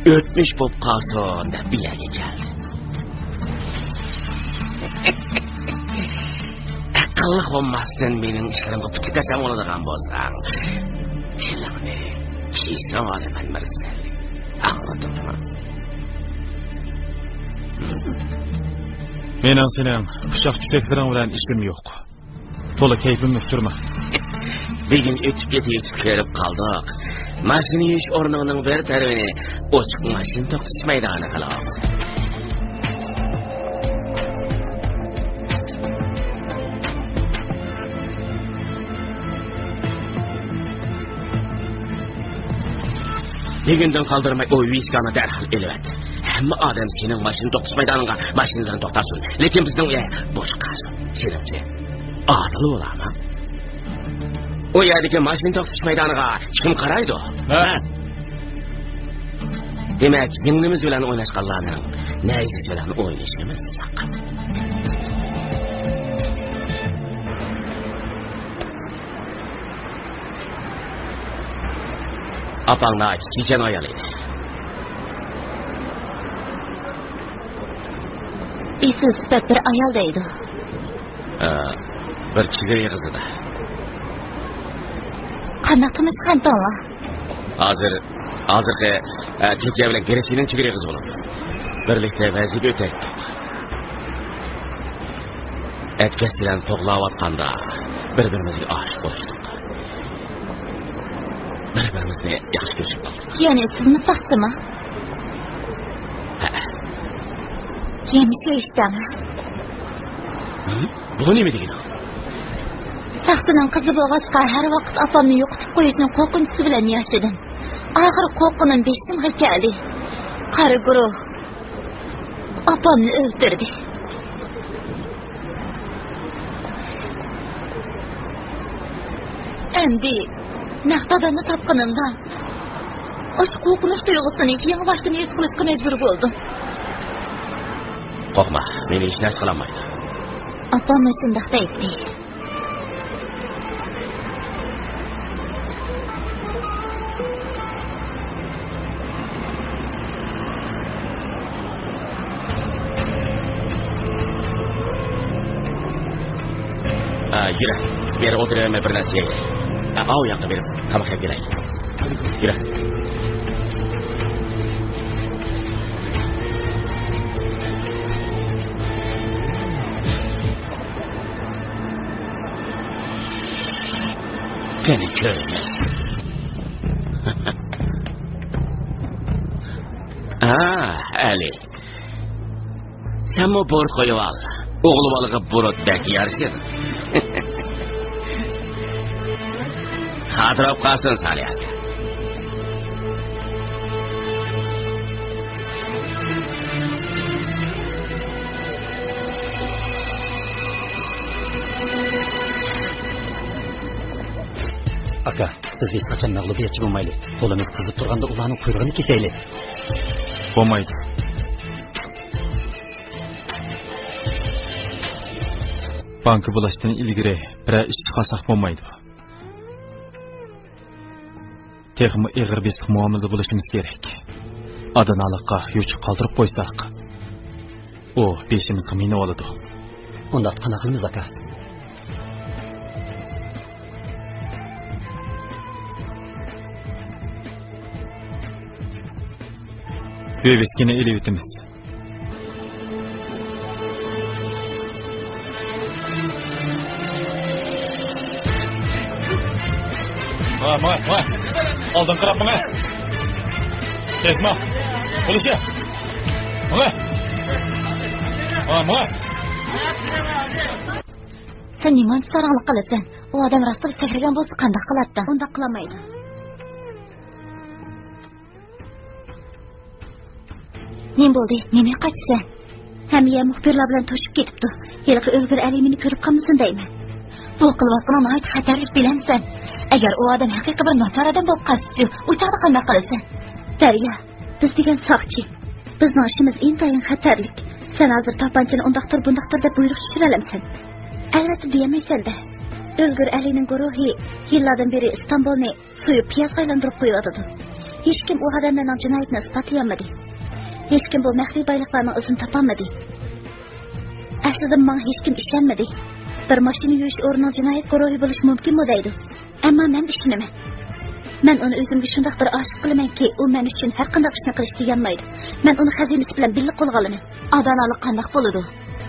ئۆتمۈش بولۇپ قالسۇن دەپ بۇ يەرگە كەلدىم. ئەقىللىق بولماستىن، مېنىڭ ئىشلىرىمغا پۇتى قەسەم بولىدىغان بولساڭ، تىلىڭنى كېسىۋالىمەن، مىرزالى. ئاڭلىدىڭمۇ؟ مېنىڭ سېنىڭ ئۇششاق چۆچەكلىرىڭ بىلەن ئىشىم يوق. تولا كەيپىمنى ئۇچۇرما. بۈگۈن ئۆتۈپ كېتىۋېتىپ كۆرۈپ قالدۇق. ماشىنا يۇيۇش ئورنىنىڭ بىر تەرىپىنى ئوچۇق ماشىنا توختىتىش مەيدانى قىلىۋالدۇق. بۈگۈندىن قالدۇرماي ئۇ ۋىسكانى دەرھال ئېلىۋەت. ھەممە ئادەم سېنىڭ ماشىنا توختىتىش مەيدانىڭغا ماشىنىلىرىنى توختاتسۇن. لېكىن بىزنىڭ ئۆي بوش قالسۇن. سېنىڭچە ئادىل بولامۇ؟ ئۇ يەردىكى ماشىنا توختىتىش مەيدانىغا كىم قارايدۇ؟ ھە؟ دېمەك، يىڭنىمىز بىلەن ئويناشقانلارنىڭ نەيزىسى بىلەن ئوينىشىمىز ساقىت. ئاپاڭ ناھايىتى چېچەن ئايال ئىدى. ئېسىل سۈپەت بىر ئايال دەيدۇ. ئە، بىر چېگرا ئېغىزىدا. قانداق تونۇشقانتىڭلار؟ ھازىر، ھازىرقى، ئە، تۈركىيە بىلەن گرېتسىيەنىڭ چېگرا ئېغىزى بولىدۇ. بىرلىكتە ۋەزىپە ئۆتەيتتۇق. ئەتكەس بىلەن توغلاۋاتقاندا بىر-بىرىمىزگە ئاشىق بولۇشتۇق. بىر-بىرىمىزنى ياخشى كۆرۈشۈپ قالدۇق. يەنى سىزمۇ ساقچىمۇ؟ ھە. يەنە سۆيۈشتىڭ؟ ھە؟ بۇ نېمە دېگىنىڭ؟ ساقچىنىڭ قىزى بولغاچقا، ھەر ۋاقىت ئاپامنى يوقىتىپ قويۇشنىڭ قورقۇنچىسى بىلەن ياشىدىم. ئاخىر قورققىنىم بېشىمغا كەلدى. قارا گۇرۇھ ئاپامنى ئۆلتۈردى. ئەمدى نەق دادامنى تاپقىنىمدا، ئاشۇ قورقۇنچ تۇيغۇسىنى يېڭىباشتىن ھېس قىلىشقا مەجبۇر بولدۇم. قورقما، مېنى ھېچ نەرسە قىلالمايدۇ. ئاپاممۇ شۇنداق دەيتتى. ئا، يۈرە. بېرىپ ئولتۇرۇۋەرمە، بىر نەرسە يەي. ئا، ئاۋۇ ياققا بېرىپ تاماق يەپ كېلەي. يۈرە. قېنى كۆرىمىز. ئا، ئەلى. سەنمۇ بۇرۇت قويۇۋال. ئوغۇل بالىغا بۇرۇت بەك يارىشىدۇ. خاتىرە بولۇپ قالسۇن، سالىھ ئاكا. ئاكا، بىز ھېچقاچان مەغلۇبىيەتچى بولمايلى. قولىمىز قىزىپ تۇرغاندا ئۇلارنىڭ قۇيرۇقىنى كېسەيلى. بولمايدۇ. بانكا بۇلاشتىن ئىلگىرى بىرەر ئىش چىقارساق بولمايدۇ. تېخىمۇ ئېغىر بېسىق مۇئامىلىدە بولۇشىمىز كېرەك. ئادانالىققا يوچۇق قالدۇرۇپ قويساق، ئۇ بېشىمىزغا مىنىۋالىدۇ. ئۇنداقتا قانداق قىلىمىز، ئاكا؟ ۋىۋىسكىنى ئېلىۋېتىمىز. ماڭا، ماڭا، ماڭا. ئالدىن قاراپ ماڭا. تېز ماڭ. بولۇشى. ماڭا. ماڭا، ماڭا. سەن نېمانچە ساراڭلىق قىلىسەن؟ ئۇ ئادەم راستلا سەكرىگەن بولسا قانداق قىلاتتىڭ؟ ئۇنداق قىلالمايدۇ. نېمە بولدى؟ نېمىگە قاچىسەن؟ ھەممە يەر مۇخبىرلار بىلەن توشۇپ كېتىپتۇ. ھېلىقى ئۆلگۈر ئەلى مېنى كۆرۈپ قالمىسۇن دەيمەن. بۇ قىلىۋاتقىنىڭ ناھايىتى خەتەرلىك، بىلەمسەن؟ ئەگەر ئۇ ئادەم ھەقىقىي بىر ناچار ئادەم بولۇپ قالسىچۇ، ئۇ چاغدا قانداق قىلىسەن؟ دەريا، بىز دېگەن ساقچى. بىزنىڭ ئىشىمىز ئىنتايىن خەتەرلىك. سەن ھازىر تاپانچىنى ئۇنداقتۇر، بۇنداقتۇر دەپ بۇيرۇق چۈشۈرەلەمسەن؟ ئەلۋەتتە دېيەلمەيسەن-دە. ئۆلگۈر ئەلىنىڭ گۇرۇھى يىللاردىن بېرى ئىستانبۇلنى سويۇپ پىيازغا ئايلاندۇرۇپ قويۇۋاتىدۇ. ھېچكىم ئۇ ئادەملەرنىڭ جىنايىتىنى ئىسپاتلىيالمىدى. ھېچكىم بۇ مەخپىي بايلىقلارنىڭ ئىزىنى تاپالمىدى. ئەسلىدە ماڭا ھېچكىم ئىشەنمىدى. بىر ماشىنا يۇيۇش ئورنىنىڭ جىنايەت گۇرۇھى بولۇشى مۇمكىنمۇ دەيدۇ. ئەمما مەن ئىشىنىمەن. مەن ئۇنى ئۆزۈمگە شۇنداق بىر ئاشىق قىلىمەنكى، ئۇ مەن ئۈچۈن ھەر قانداق ئىشنى قىلىشقا يانمايدۇ. مەن ئۇنى خەزىنىسى بىلەن بىللە قولغا ئالىمەن. ئادالەتلىك قانداق بولىدۇ؟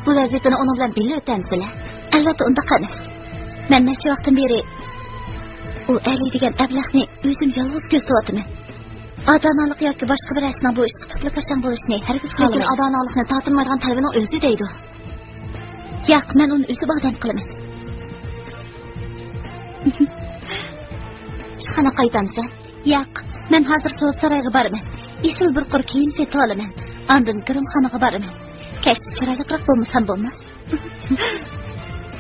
بۇ ۋەزىپىنى ئۇنىڭ بىلەن بىللە ئۆتەمسىلەر؟ ئەلۋەتتە ئۇنداق ئەمەس. مەن نەچچە ۋاقىتتىن بېرى ئۇ ئەلى دېگەن ئەبلەخنى ئۆزۈم يالغۇز كۆزىتىۋاتىمەن. ئادالەتلىك ياكى باشقا بىرەرسىنىڭ بۇ ئىشقا پۇتلىكاشاڭ بولۇشىنى ھەرگىز لېكىن خالىمايمەن. ئادالەتلىكنى تارتىنمايدىغان تەلۋىنىڭ ئۆزى دەيدۇ. ياق، مەن ئۇنى ئۈزۈپ ئادەم قىلىمەن. ئىشخانىغا قايتامسەن؟ ياق، مەن ھازىر سودا سارايغا بارىمەن. ئېسىل بىر قۇر كىيىم سېتىۋالىمەن. ئاندىن گىرىمخانىغا بارىمەن. كەچتە چىرايلىقراق بولمىسام بولماس.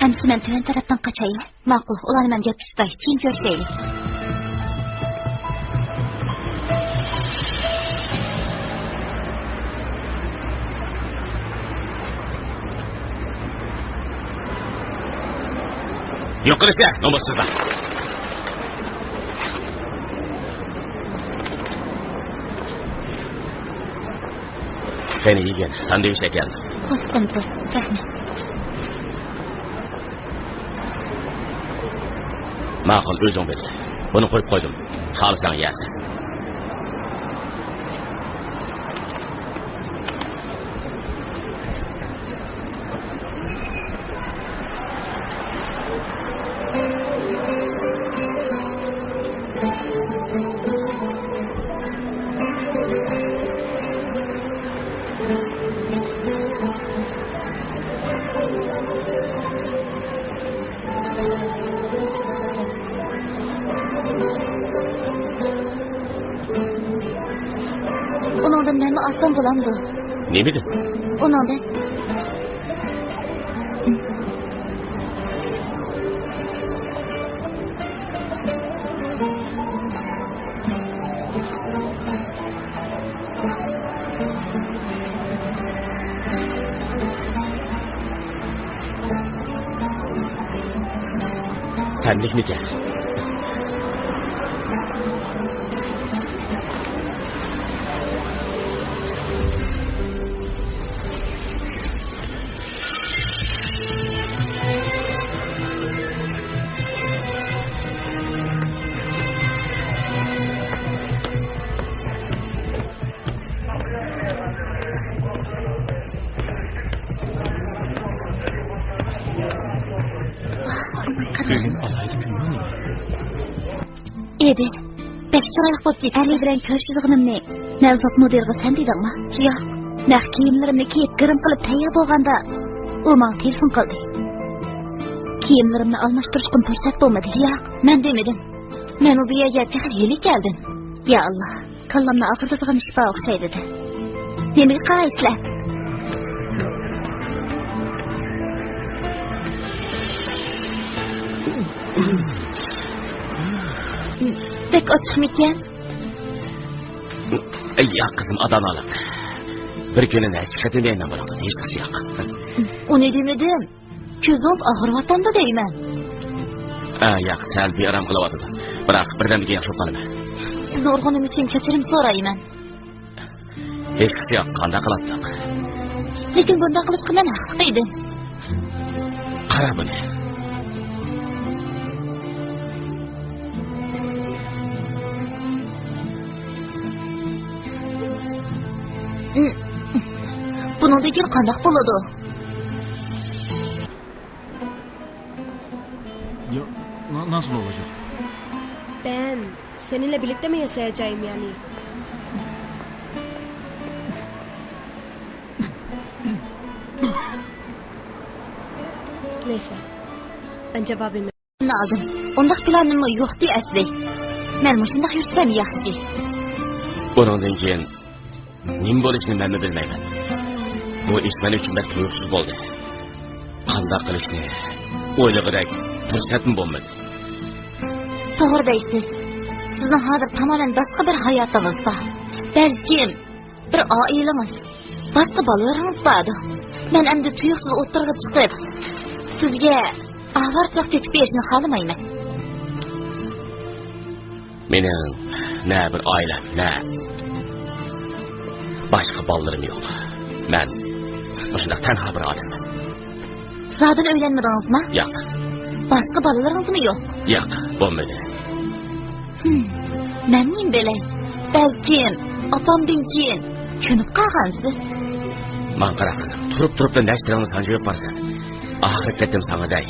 ئەمسە مەن تۆۋەن تەرەپتىن قاچايلى. ماقۇل، ئۇلارنى مەن گەپكە تۇتاي، كېيىن كۆرۈشەيلى. يۇقىرىسى، نومۇسسىزلار. قېنى يېگىن، ساندۋىچ ئەكەلدىم. قوسۇقۇم توق، رەھمەت. ماقۇل، ئۆزۈڭ بىل. بۇنى قويۇپ قويدۇم. خالىساڭ يەرسەن. مەنمۇ ئالسام بولامدۇ؟ نېمىدىن؟ ئۇنىڭدىن. تەملىكمىكەن؟ ئىدى. بەك چىرايلىق بولۇپ كەتتى. ئەلى بىلەن كۆرۈشىدىغىنىمنى نەۋزات مۇدىرغا سەن دېدىڭمۇ؟ ياق. نەق كىيىملىرىمنى كىيىپ، گىرىم قىلىپ تەييار بولغاندا، ئۇ ماڭا تېلېفون قىلدى. كىيىملىرىمنى ئالماشتۇرۇشقىمۇ پۇرسەت بولمىدى. ياق، مەن دېمىدىم. مەنمۇ بۇ يەرگە تېخى ھېلى كەلدىم. يا ئاللا. كاللامنى ئاغرىتىدىغان ئىش بار ئوخشايدۇ. نېمىگە قارايسىلەر؟ بەك ئاچچىقمىكەن؟ ياق، قىزىم، ئادانالىق. بىر كۈنى نەچچە قېتىم دەيمەن بۇنىڭدىن، ھېچقىسى ياق. ئۇنى دېمىدىم. كۆزىڭىز ئاغرىۋاتامدۇ دەيمەن. ئا، ياق، سەل بىئارام قىلىۋاتىدۇ. بىراق، بىردەمدىن كېيىن ياخشى بولۇپ قالىمەن. سىزنى ئۇرغىنىم ئۈچۈن كەچۈرۈم سورايمەن. ھېچقىسى يوق، قانداق قىلاتتۇق؟ لېكىن بۇنداق قىلىشقا مەن ھەقلىق ئىدىم. قارا بۇنى. بۇنىڭدىن كېيىن قانداق بولىدۇ؟ يا، نا-، ناسىل بولغۇچى. بەن، سېنىڭلە بىللە مەن ياشاياجايىم يەنى. نەيسە، مەن جاۋابىمنى ئالدىم. ئۇنداق پىلانىممۇ يوقتى ئەسلى. مەن مۇشۇنداق يۈرسەم ياخشى. بۇنىڭدىن كېيىن نېمە بولۇشىنى مەنمۇ بىلمەيمەن. بۇ ئىش مەن ئۈچۈن بەك تۇيۇقسىز بولدى. قانداق قىلىشنى ئويلىغۇدەك پۇرسەتمۇ بولمىدى. توغرا دەيسىز. سىزنىڭ ھازىر تامامەن باشقا بىر ھاياتىڭىز بار. بەلكىم بىر ئائىلىڭىز، باشقا بالىلىرىڭىز باردۇ. مەن ئەمدى تۇيۇقسىز ئوتتۇرىغا چىقىپ، سىزگە ئاۋارىچىلىق تېپىپ بېرىشنى خالىمايمەن. مېنىڭ نە بىر ئائىلەم، نە باشقا بالىلىرىم يوق. مەن مۇشۇنداق تەنھا بىر ئادەممەن. زادىلا ئۆيلەنمىدىڭىزمۇ؟ ياق. باشقا بالىلىرىڭىزمۇ يوق؟ ياق، بولمىدى. ھىم، مەن نېمە بىلەي؟ بەلكىم ئاپامدىن كېيىن كۆنۈپ قالغانسىز؟ ماڭا قارا قىزىم، تۇرۇپ-تۇرۇپلا نەشتىرىڭنى سانجىۋېلىپ بارىسەن. ئاخىرقى قېتىم ساڭا دەي.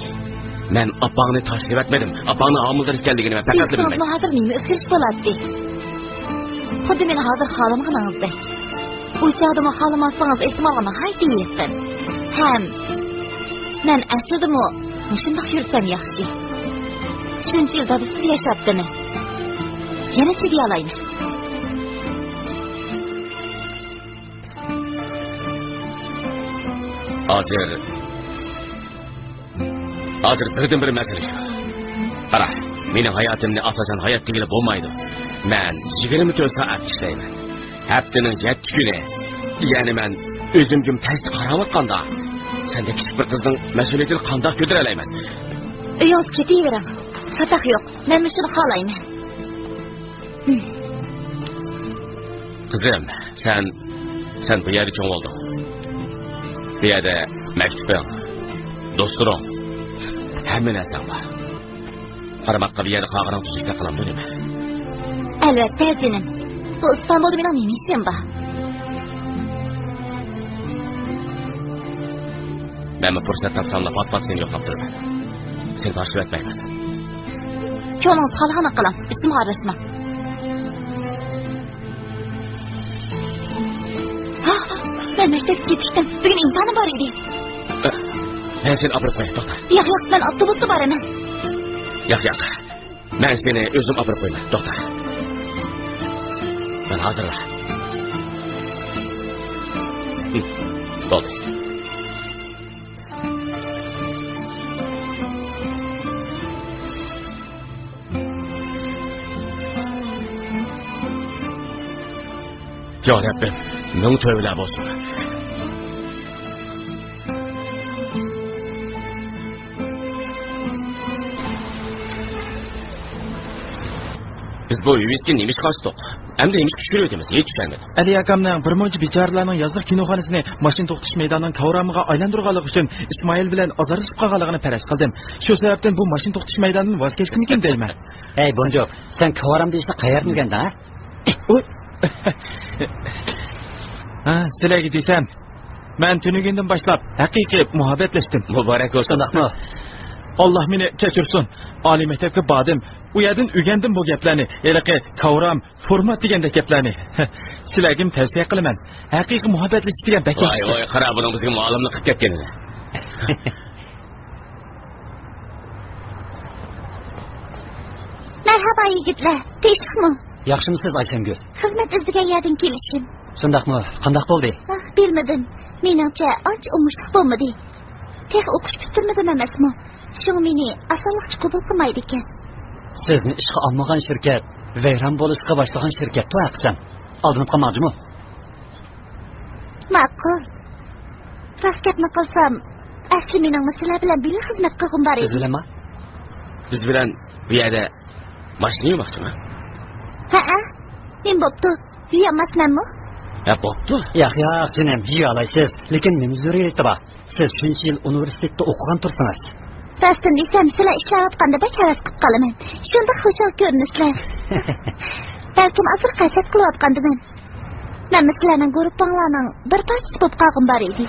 مەن ئاپاڭنى تاشلىۋەتمىدىم. ئاپاڭنىڭ ھامىلىدار ئىكەنلىكىنى مەن پەقەتلا بىلمەيمەن. دېسىڭىزمۇ ھازىر نېمە ئۆزگىرىش بولاتتى؟ خۇددى مېنى ھازىر خالىمىغىنىڭىزدەك. ئۇ چاغدىمۇ خالىماسلىقىڭىز ئېھتىمالغا ناھايىتى يېقىن. ھەم مەن ئەسلىدىمۇ مۇشۇنداق يۈرسەم ياخشى. شۇنچە يىل دادىسىز ياشاپتىمەن. يەنە چىدىيالايمەن. ھازىر، ھازىر بىردىنبىر مەسىلە شۇ. قارا، مېنىڭ ھاياتىمنى ئاساسەن ھايات دېگىلى بولمايدۇ. مەن يىگىرمە تۆت سائەت ئىشلەيمەن. ھەپتىنىڭ يەتتە كۈنى، يەنى مەن ئۆزۈم جۈم تەستە قاراۋاتقاندا، سەندەك كىچىك بىر قىزنىڭ مەسئۇلىيىتىنى قانداق كۆتۈرەلەيمەن؟ ئۆيىڭىزگە كېتىۋېرىڭ. چاتاق يوق. مەن مۇشۇنى خالايمەن. قىزىم، سەن، سەن بۇ يەردە چوڭ بولدۇڭ. بۇ يەردە مەكتىپىڭ، دوستلىرىڭ، ھەممە نەرسەڭ بار. قارىماققا بۇ يەردە قالغىنىڭ تۈزۈكتەك قىلامدۇ نېمە؟ ئەلۋەتتە، جېنىم. بۇ ئىستانبۇلدا مېنىڭ نېمە ئىشىم بار؟ مەنمۇ پۇرسەت تاپساملا پات-پات سېنى يوقلاپ تۇرىمەن. سېنى تاشلىۋەتمەيمەن. كۆڭلىڭىز خالىغىنىنى قىلىڭ، ئۈستۈمگە ئارىلاشماڭ. ھا، مەن مەكتەپكە كېتىشتىم. بۈگۈن ئىمتىھانىم بار ئىدى. ئە، مەن سېنى ئاپىرىپ قوياي، توختا. ياق، ياق، مەن ئاپتوبۇستا بارىمەن. ياق، ياق. مەن سېنى ئۆزۈم ئاپىرىپ قويىمەن، توختا. مانا ھازىرلا. بولدى. يا رەببىم، مىڭ تۆۋىلەر بولسۇن. بىز بۇ ھۆۋىسكىنى نېمىشقا ئاچتۇق؟ ئەمدى نېمىشقا چۈشۈرۈۋېتىمىز؟ ھېچ چۈشەنمىدىم. ئەلى ئاكامنىڭ بىر مۇنچە بىچارىلەرنىڭ يازلىق كىنوخانىسىنى ماشىنا توختىتىش مەيدانىنىڭ كاۋرامىغا ئايلاندۇرغانلىقى ئۈچۈن ئىسمائىل بىلەن ئازارلىشىپ قالغانلىقىنى پەرەز قىلدىم. شۇ سەۋەبتىن بۇ ماشىنا توختىتىش مەيدانىدىن ۋاز كەچتىمىكىن دەيمەن. ھەي، بونجۇ، سەن كاۋرام دېيىشنى قەيەردىن ئۆگەندىڭ، ھە؟ ئۇي. ھە، سىلەرگە دېسەم، مەن تۈنۈگۈندىن باشلاپ ھەقىقىي مۇھەببەتلەشتىم. مۇبارەك بولسۇن. شۇنداقمۇ؟ ئاللا مېنى كەچۈرسۇن. ئالىي مەكتەپكە باردىم. ئۇ يەردىن ئۆگەندىم بۇ گەپلەرنى. ھېلىقى كاۋرام، فورمات دېگەندەك گەپلەرنى. سىلەرگىمۇ تەۋسىيە قىلىمەن. ھەقىقىي مۇھەببەتلىشىش دېگەن بەك ياخشى. ۋاي، ۋاي، قارا، بۇنىڭ بىزگە مالۇملۇق قىلىپ كەتكىنىنى. مەرھابا يىگىتلەر، تىنچلىقمۇ؟ ياخشىمۇسىز، ئايشەمگۈل؟ خىزمەت ئىزدىگەن يەردىن كېلىشىم. شۇنداقمۇ؟ قانداق بولدى؟ ئاھ، بىلمىدىم. مېنىڭچە ئانچە ئوڭۇشلۇق بولمىدى. تېخى ئوقۇش پۈتتۈرمىدىم ئەمەسمۇ. شۇڭا مېنى ئاسانلىقچە قوبۇل قىلمايدىكەن. سىزنى ئىشقا ئالمىغان شىركەت ۋەيران بولۇشقا باشلىغان شىركەتتۇ ھەقىچان. ئالدىنىپ قالماڭچىمۇ؟ ماقۇل. راست گەپنى قىلسام، ئەسلى مېنىڭمۇ سىلەر بىلەن بىللە خىزمەت قىلغۇم بار ئىدى. بىز بىلەنما؟ بىز بىلەن بۇ يەردە ماشىنا يۇماقچىما؟ ھەئە، نېمە بوپتۇ؟ يۇيالماسمەنمۇ؟ ھە، بوپتۇ. ياق، ياق، جېنىم، يۇيالايسىز. لېكىن نېمە زۆرۈرىيىتى بار؟ سىز شۇنچە يىل ئۇنىۋېرسىتېتتا ئوقۇغان تۇرسىڭىز. راستىنى دېسەم، سىلەر ئىشلەۋاتقاندا بەك ھەۋەس قىلىپ قالىمەن. شۇنداق خۇشال كۆرۈنىسىلەر. بەلكىم ئازراق ھەسەت قىلىۋاتقاندىمەن. مەنمۇ سىلەرنىڭ گۇرۇپپاڭلارنىڭ بىر پارچىسى بولۇپ قالغۇم بار ئىدى.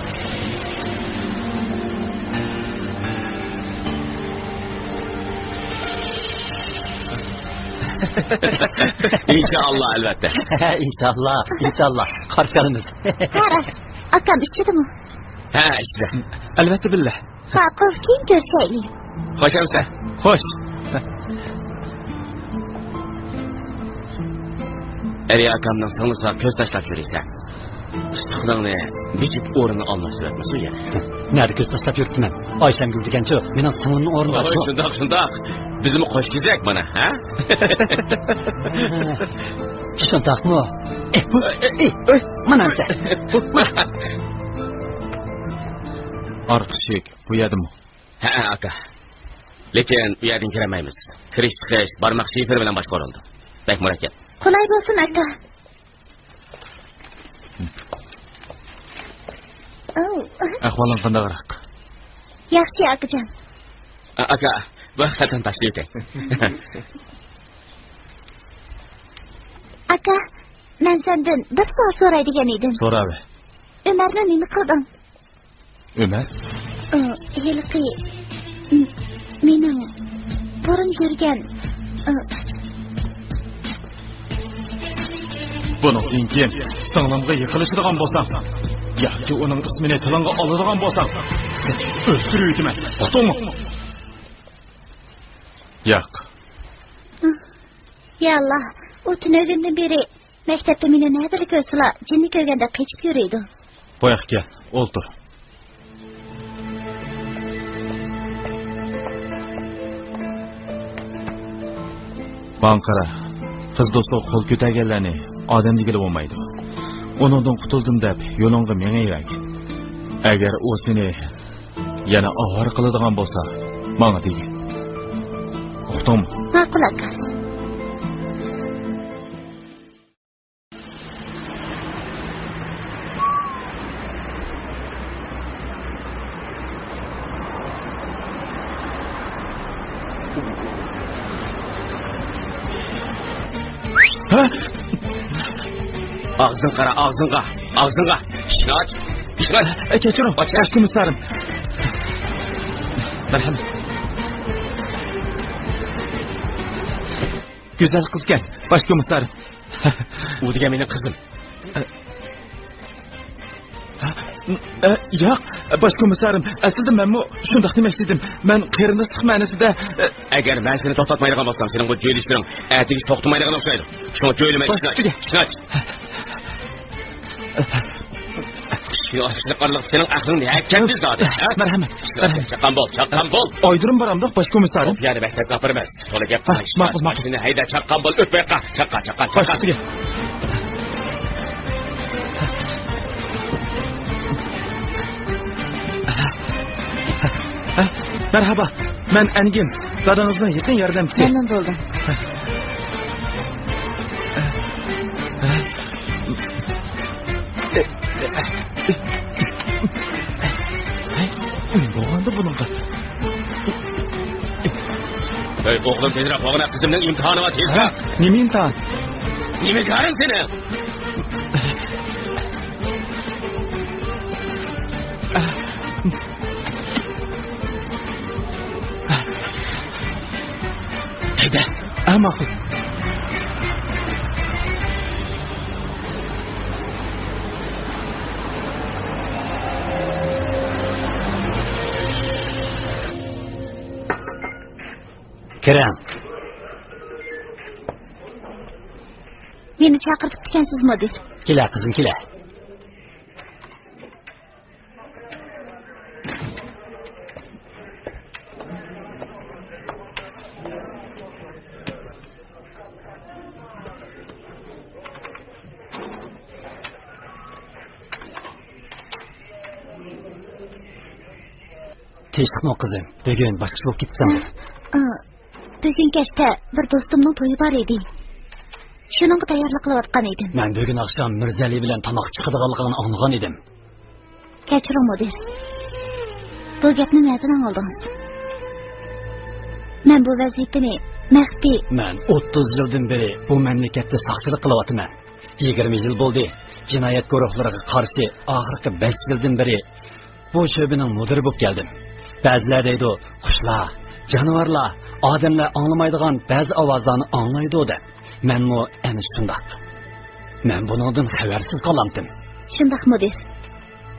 ئىنشائاللا، ئەلۋەتتە. ئىنشائاللا، ئىنشائاللا. قارشى ئالىمىز. ھە، راست. ئاكام ئىچىدىمۇ؟ ھە، ئىچىدە. ئەلۋەتتە، بىللە. ماقۇل، كېيىن كۆرۈشەيلى. خوش ئەمىسە. خوش. ئەلى ئاكامنىڭ سىڭلىسىغا كۆز تاشلاپ يۈرىسەن. ئۇستىخىنىڭنى بېجىپ ئورنىنى ئالماس سۈرەتمىسۇ يەنە؟ نەدە كۆز تاشلاپ يۈرۈپتىمەن؟ ئايشەمگۈل دېگەنچۇ، مېنىڭ سىڭلىمنىڭ ئورنىدا. ھوي، شۇنداق، شۇنداق. بىزمۇ قوش كېزەك مانا، ھە؟ شۇنداقمۇ؟ ئېھ، ئېھ، ئېھ، مانا ئەمىسە. ئارقا ئىشىك بۇ يەردىمۇ؟ ھەئە، ئاكا. لېكىن ئۇ يەردىن كىرەلمەيمىز. كىرىش چىقىش بارماق شىفىرى بىلەن باشقۇرۇلىدۇ. بەك مۇرەككەپ. قولاي بولسۇن، ئاكا. ئەھۋالىڭ قانداقراق؟ ياخشى، ئاكىجان. ئا-، ئاكا، بۇ خەتنى تاشلىۋېتەي. ئاكا، مەن سەندىن بىر سوئال سوراي دېگەن ئىدىم. سوراۋەر. ئۆمەرنى نېمە قىلدىڭ؟ ئۆمەر؟ ئۇ، ھېلىقى، م-، مېنىڭ بۇرۇن يۈرگەن، ئۇ. بۇنىڭدىن كېيىن سىڭلىمغا يېقىنلىشىدىغان بولساڭ ياكى ئۇنىڭ ئىسمىنى تىلىڭغا ئالىدىغان بولساڭ، سېنى ئۆلتۈرۈۋېتىمەن. ئۇقتۇڭمۇ؟ ياق. يا ئاللا، ئۇ تۈنۈگۈندىن بېرى مەكتەپتە مېنى نەدىلا كۆرسىلا، جىننى كۆرگەندەك قېچىپ يۈرىدۇ. بۇياققا كەل، ئولتۇر. ماڭا قارا، قىز دوستىغا قول كۆتەرگەنلەرنى ئادەم دېگىلى بولمايدۇ. ئۇنىڭدىن قۇتۇلدۇم دەپ يولۇڭغا مېڭىۋەرگىن. ئەگەر ئۇ سېنى يەنە ئاۋارە قىلىدىغان بولسا، ماڭا دېگىن. ئۇقتۇڭمۇ؟ ماقۇل، ئاكا. ھە؟ ئاغزىڭغا قارا، ئاغزىڭغا، ئاغزىڭغا. ئىشىكنى ئاچ، ئىشىكنى ئاچ. ئە، كەچۈرۈڭ، باش كومىسسارىم. مەرھەمەت. گۈزەل قىزكەن، باش كومىسسارىم. ئۇ دېگەن مېنىڭ قىزىم. ئە، ياق، باش كومىسسارىم، ئەسلىدە مەنمۇ شۇنداق دېمەكچى ئىدىم. مەن قېرىنداشلىق مەنىسىدە، ئە، ئەگەر مەن سېنى توختاتمايدىغان بولسام، سېنىڭ بۇ جۆيلۈشلىرىڭ ئەتىگىچە توختىمايدىغان ئوخشايدۇ. شۇڭا جۆيلىمە، ئىشىكنى ئاچ. شۇ ئاشلىق ئارىلىق سېنىڭ ئەقلىڭنى ھەككەندى زادى، ھە؟ مەرھەمەت، مەرھەمەت. چاققان بول، چاققان بول. ئايدۇرۇم بارامدۇق، باش كومىسسارىم. خوپ، يەنە مەكتەپكە ئاپىرىمىز. تولا گەپ قىلماي. ماقۇل، ماقۇل. ماشىنىنى ھەيدە، چاققان بول، ئۆتمەي قال. چاققان، چاققان، چاققان. مەرھابا، مەن ئەنگىن، دادىڭىزنىڭ يېقىن ياردەمچىسى. مەمنۇن بولدۇم. نېمە بولغاندۇ بۇنىڭغا؟ ئەي ئوغلۇم، تېزرەك بولغىنا، قىزىمنىڭ ئىمتىھانى بار، تېزرەك. ھە؟ نېمە ئىمتىھان؟ نېمە كارىڭ سېنىڭ؟ ھەيدە، ھە، ماقۇل. كىرىڭ. مېنى چاقىرتىپتىكەنسىز، مۇدىر. كېلە، قىزىم، كېلە. تىنچلىقمۇ قىزىم؟ بۈگۈن باشقىچە بولۇپ كېتىپسەن. ئا، بۈگۈن كەچتە بىر دوستۇمنىڭ تويى بار ئىدى. شۇنىڭغا تەييارلىق قىلىۋاتقان ئىدىم. مەن بۈگۈن ئاخشام مىرزەلى بىلەن تاماققا چىقىدىغانلىقىڭنى ئاڭلىغان ئىدىم. كەچۈرۈڭ، مۇدىر. بۇ گەپنى نەدىن ئاڭلىدىڭىز؟ مەن بۇ ۋەزىپىنى مەخپىي. مەن ئوتتۇز يىلدىن بېرى بۇ مەملىكەتتە ساقچىلىق قىلىۋاتىمەن. يىگىرمە يىل بولدى. جىنايەت گۇرۇھلىرىغا قارشى ئاخىرقى بەش يىلدىن بېرى بۇ شۆبىنىڭ مۇدىرى بولۇپ كەلدىم. بەزىلەر دەيدۇ، قۇشلار، جانىۋارلار، ئادەملەر ئاڭلىمايدىغان بەزى ئاۋازلارنى ئاڭلايدۇ دەپ. مەنمۇ ئەنە شۇنداق. مەن بۇنىڭدىن خەۋەرسىز قالامتىم. شۇنداق، مۇدىر.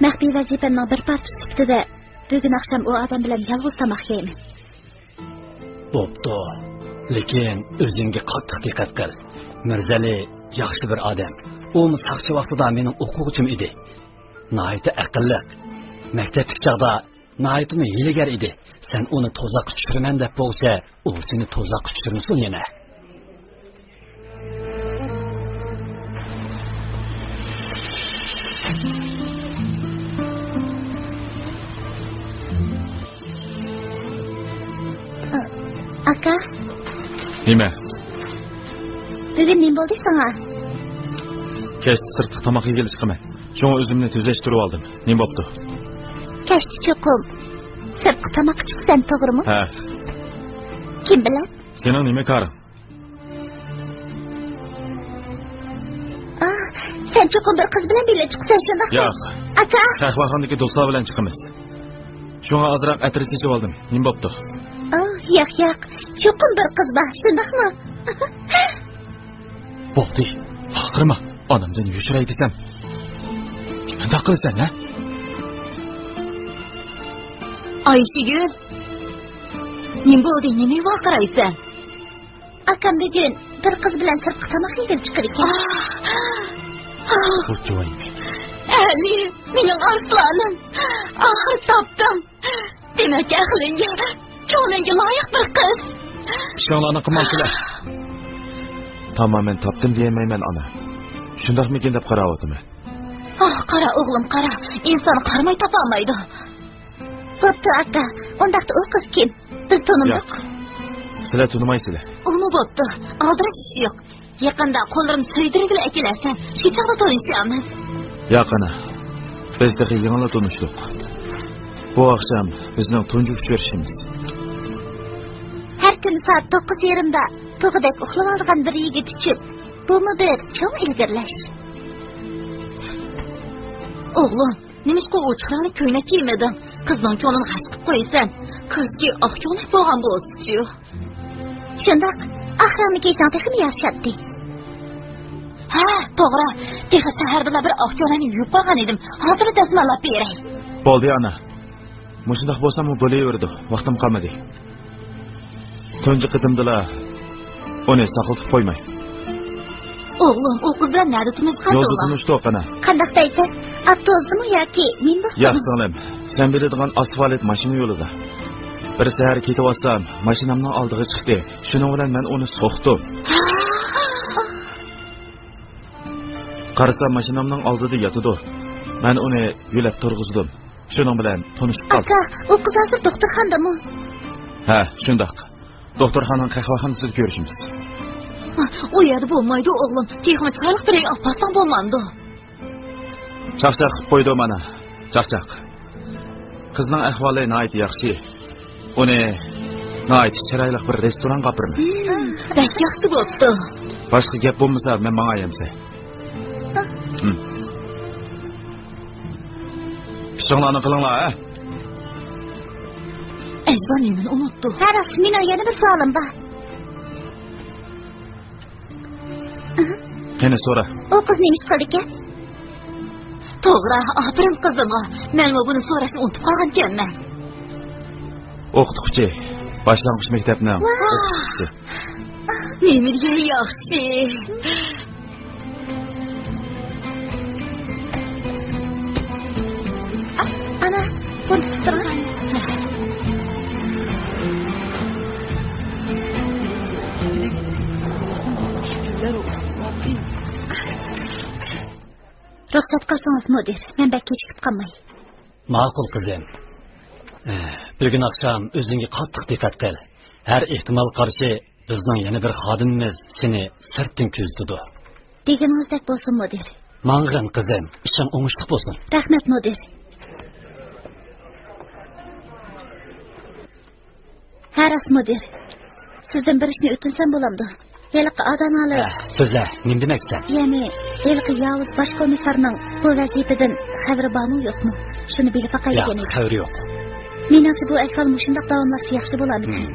مەخپىي ۋەزىپەمنىڭ بىر پارچىسى سۈپىتىدە بۈگۈن ئاخشام ئۇ ئادەم بىلەن يالغۇز تاماق يەيمەن. بوپتۇ. لېكىن ئۆزۈڭگە قاتتىق دىققەت قىل. مىرزەلى ياخشى بىر ئادەم. ئۇمۇ ساقچى ۋاقتىدا مېنىڭ ئوقۇغۇچىم ئىدى. ناھايىتى ئەقىللىق. مەكتەپتىكى چاغدا ناھايىتىمۇ ھىيلىگەر ئىدى. سەن ئۇنى تۇزاققا چۈشۈرىمەن دەپ بولغۇچە، ئۇ سېنى تۇزاققا چۈشۈرمىسۇن يەنە. ئاكا. نېمە؟ بۈگۈن نېمە بولدى ساڭا؟ كەچتە سىرتقا تاماق يېگىلى چىقىمەن. شۇڭا ئۆزۈمنى تۈزەشتۈرۈۋالدىم. نېمە بوپتۇ؟ كەچتە چوقۇم سىرتقا تاماققا چىقىسەن، توغرىمۇ؟ ھە. كىم بىلەن؟ سېنىڭ نېمە كارىڭ؟ ئا، سەن چوقۇم بىر قىز بىلەن بىللە چىقىسەن، شۇنداقمۇ؟ ياق. ئاكا! قەھۋەخانىدىكى دوستلار بىلەن چىقىمىز. شۇڭا ئازراق ئەتىر چېچىۋالدىم. نېمە بوپتۇ؟ ئا، ياق، ياق. چوقۇم بىر قىز بار، شۇنداقمۇ؟ بولدى، ۋارقىرىما. ئانامدىن يوشۇراي دېسەم، نېمانداق قىلىسەن، ھە؟ ئايشىگۈل، نېمە بولدى، نېمە ۋارقىرايسەن؟ ئاكام بۈگۈن بىر قىز بىلەن سىرتقا تاماق يېگىلى چىقىدىكەن. بۇ جۇۋان يىگىت. ئەلى، مېنىڭ ئارسلانىم. ئاخىرى تاپتىم. دېمەك، ئەقلىڭگە، كۆڭلۈڭگە لايىق بىر قىز. ئىشىڭلارنى قىلمامسىلەر؟ تامامەن تاپتىم دېيەلمەيمەن، ئانا. شۇنداقمىكىن دەپ قاراۋاتىمەن. ئاھ، قارا، ئوغلۇم، قارا. ئىنسان قارىماي تاپالمايدۇ. بوپتۇ، ئاكا. ئۇنداقتا ئۇ قىز كىم؟ بىز تونۇمدۇق. ياق. سىلەر تونۇمايسىلەر. ئۇمۇ بوپتۇ. ئالدىراش ئىش يوق. يېقىندا قوللىرىنى سۆيدۈرگىلى ئەكېلەرسەن. شۇ چاغدا تونۇشامىز. ياق، ئانا. بىز تېخى يېڭىلا تونۇشتۇق. بۇ ئاخشام بىزنىڭ تۇنجى ئۇچرىشىشىمىز. ھەر كۈنى سائەت توققۇز يېرىمدا تۇغىدەك ئۇخلىۋالىدىغان بىر يىگىت ئۈچۈن بۇمۇ بىر چوڭ ئىلگىرىلەش. ئوغلۇم، نېمىشقا ئوچۇق رەڭلىك كۆينەك كىيمىدىڭ؟ قىزنىڭ كۆڭلىنى غەش قىلىپ قويىسەن. كوسكى ئاق كۆڭلەك بولغان بولسىچۇ. شۇنداق، ئاق رەڭلىك كىيسەڭ تېخىمۇ يارىشاتتى. ھە، توغرا. تېخى سەھەردىلا بىر ئاق كۆڭلەكنى يۇيۇپ قويغان ئىدىم. ھازىرلا دەسماللاپ بېرەي. بولدى، ئانا. مۇشۇنداق بولساممۇ بولۇۋېرىدۇ. ۋاقتىم قالمىدى. تۇنجى قېتىمدىلا ئۇنى ساقلىتىپ قويماي. ئوغلۇم، ئۇ قىز بىلەن نەدە تونۇشقان يولدا بۇلار؟ تونۇشتۇق، ئانا. قانداق دەيسەن؟ ئاپتوبۇسدىمۇ ياكى مىنىبۇستا؟ ياق، سىڭلىم. سەن بىلىدىغان ئاسفالت ماشىنا يولىدا. بىر سەھەر كېتىۋاتسام، ماشىنامنىڭ ئالدىغا چىقتى. شۇنىڭ بىلەن مەن ئۇنى سوقتۇم. قارىسام، ماشىنامنىڭ ئالدىدا ياتىدۇ. مەن ئۇنى يۆلەپ تۇرغۇزدۇم. شۇنىڭ بىلەن تونۇشۇپ قالدۇق. ئاكا، ئۇ قىز ھازىر دوختۇرخانىدىمۇ؟ ھە، شۇنداق. دوختۇرخانىنىڭ قەھۋەخانىسىدا كۆرۈشىمىز. ئۇ يەردە بولمايدۇ، ئوغلۇم. تېخىمۇ چىرايلىق بىر ئۆي ئاپارساڭ بولمامدۇ؟ چاقچاق قىلىپ قويدۇم، ئانا. چاقچاق. قىزنىڭ ئەھۋالى ناھايىتى ياخشى. ئۇنى ناھايىتى چىرايلىق بىر رېستورانغا ئاپىرىمەن. ھىم، بەك ياخشى بوپتۇ. باشقا گەپ بولمىسا، مەن ماڭاي ئەمسە. ھىم. ئىشىڭلارنى قىلىڭلار، ھە؟ ئەزبار نېمىنى ئۇنتتى؟ ھە، راست، مېنىڭ يەنە بىر سوئالىم بار. قېنى، سورا. ئۇ قىز نېمە ئىش قىلىدىكەن؟ توغرا، ئاپىرىن قىزىمغا. مەنمۇ بۇنى سوراشنى ئۇنتۇپ قالغانىكەنمەن. ئوقۇتقۇچى، باشلانغۇچ مەكتەپنىڭ ۋاھ! ئوقۇتقۇچىسى. نېمە دېگەن ياخشى. ئانا، بۇنى تۇتۇپ تۇرغان. رۇخسەت قىلسىڭىز، مۇدىر، مەن بەك كېچىكىپ قالماي. ماقۇل، قىزىم. بۈگۈن ئاخشام ئۆزۈڭگە قاتتىق دىققەت قىل. ھەر ئېھتىمالغا قارشى بىزنىڭ يەنە بىر خادىمىمىز سېنى سىرتتىن كۆزىتىدۇ. دېگىنىڭىزدەك بولسۇن، مۇدىر. ماڭغىن، قىزىم، ئىشىڭ ئوڭۇشلۇق بولسۇن. رەھمەت، مۇدىر. ھە، راست، مۇدىر. سىزدىن بىر ئىشنى ئۆتۈنسەم بولامدۇ؟ ھېلىقى ئادانالىق. ھە، سۆزلە، نېمە دېمەكچىسەن؟ يەنى، ھېلىقى ياۋۇز باش كومىسسارنىڭ بۇ ۋەزىپىدىن خەۋىرى بارمۇ، يوقمۇ؟ شۇنى بىلىپ باقاي دېگەن ئىدىم. ياق، خەۋىرى يوق. مېنىڭچە، بۇ ئەھۋال مۇشۇنداق داۋاملاشسا ياخشى بولارمىكىن؟ ھىم.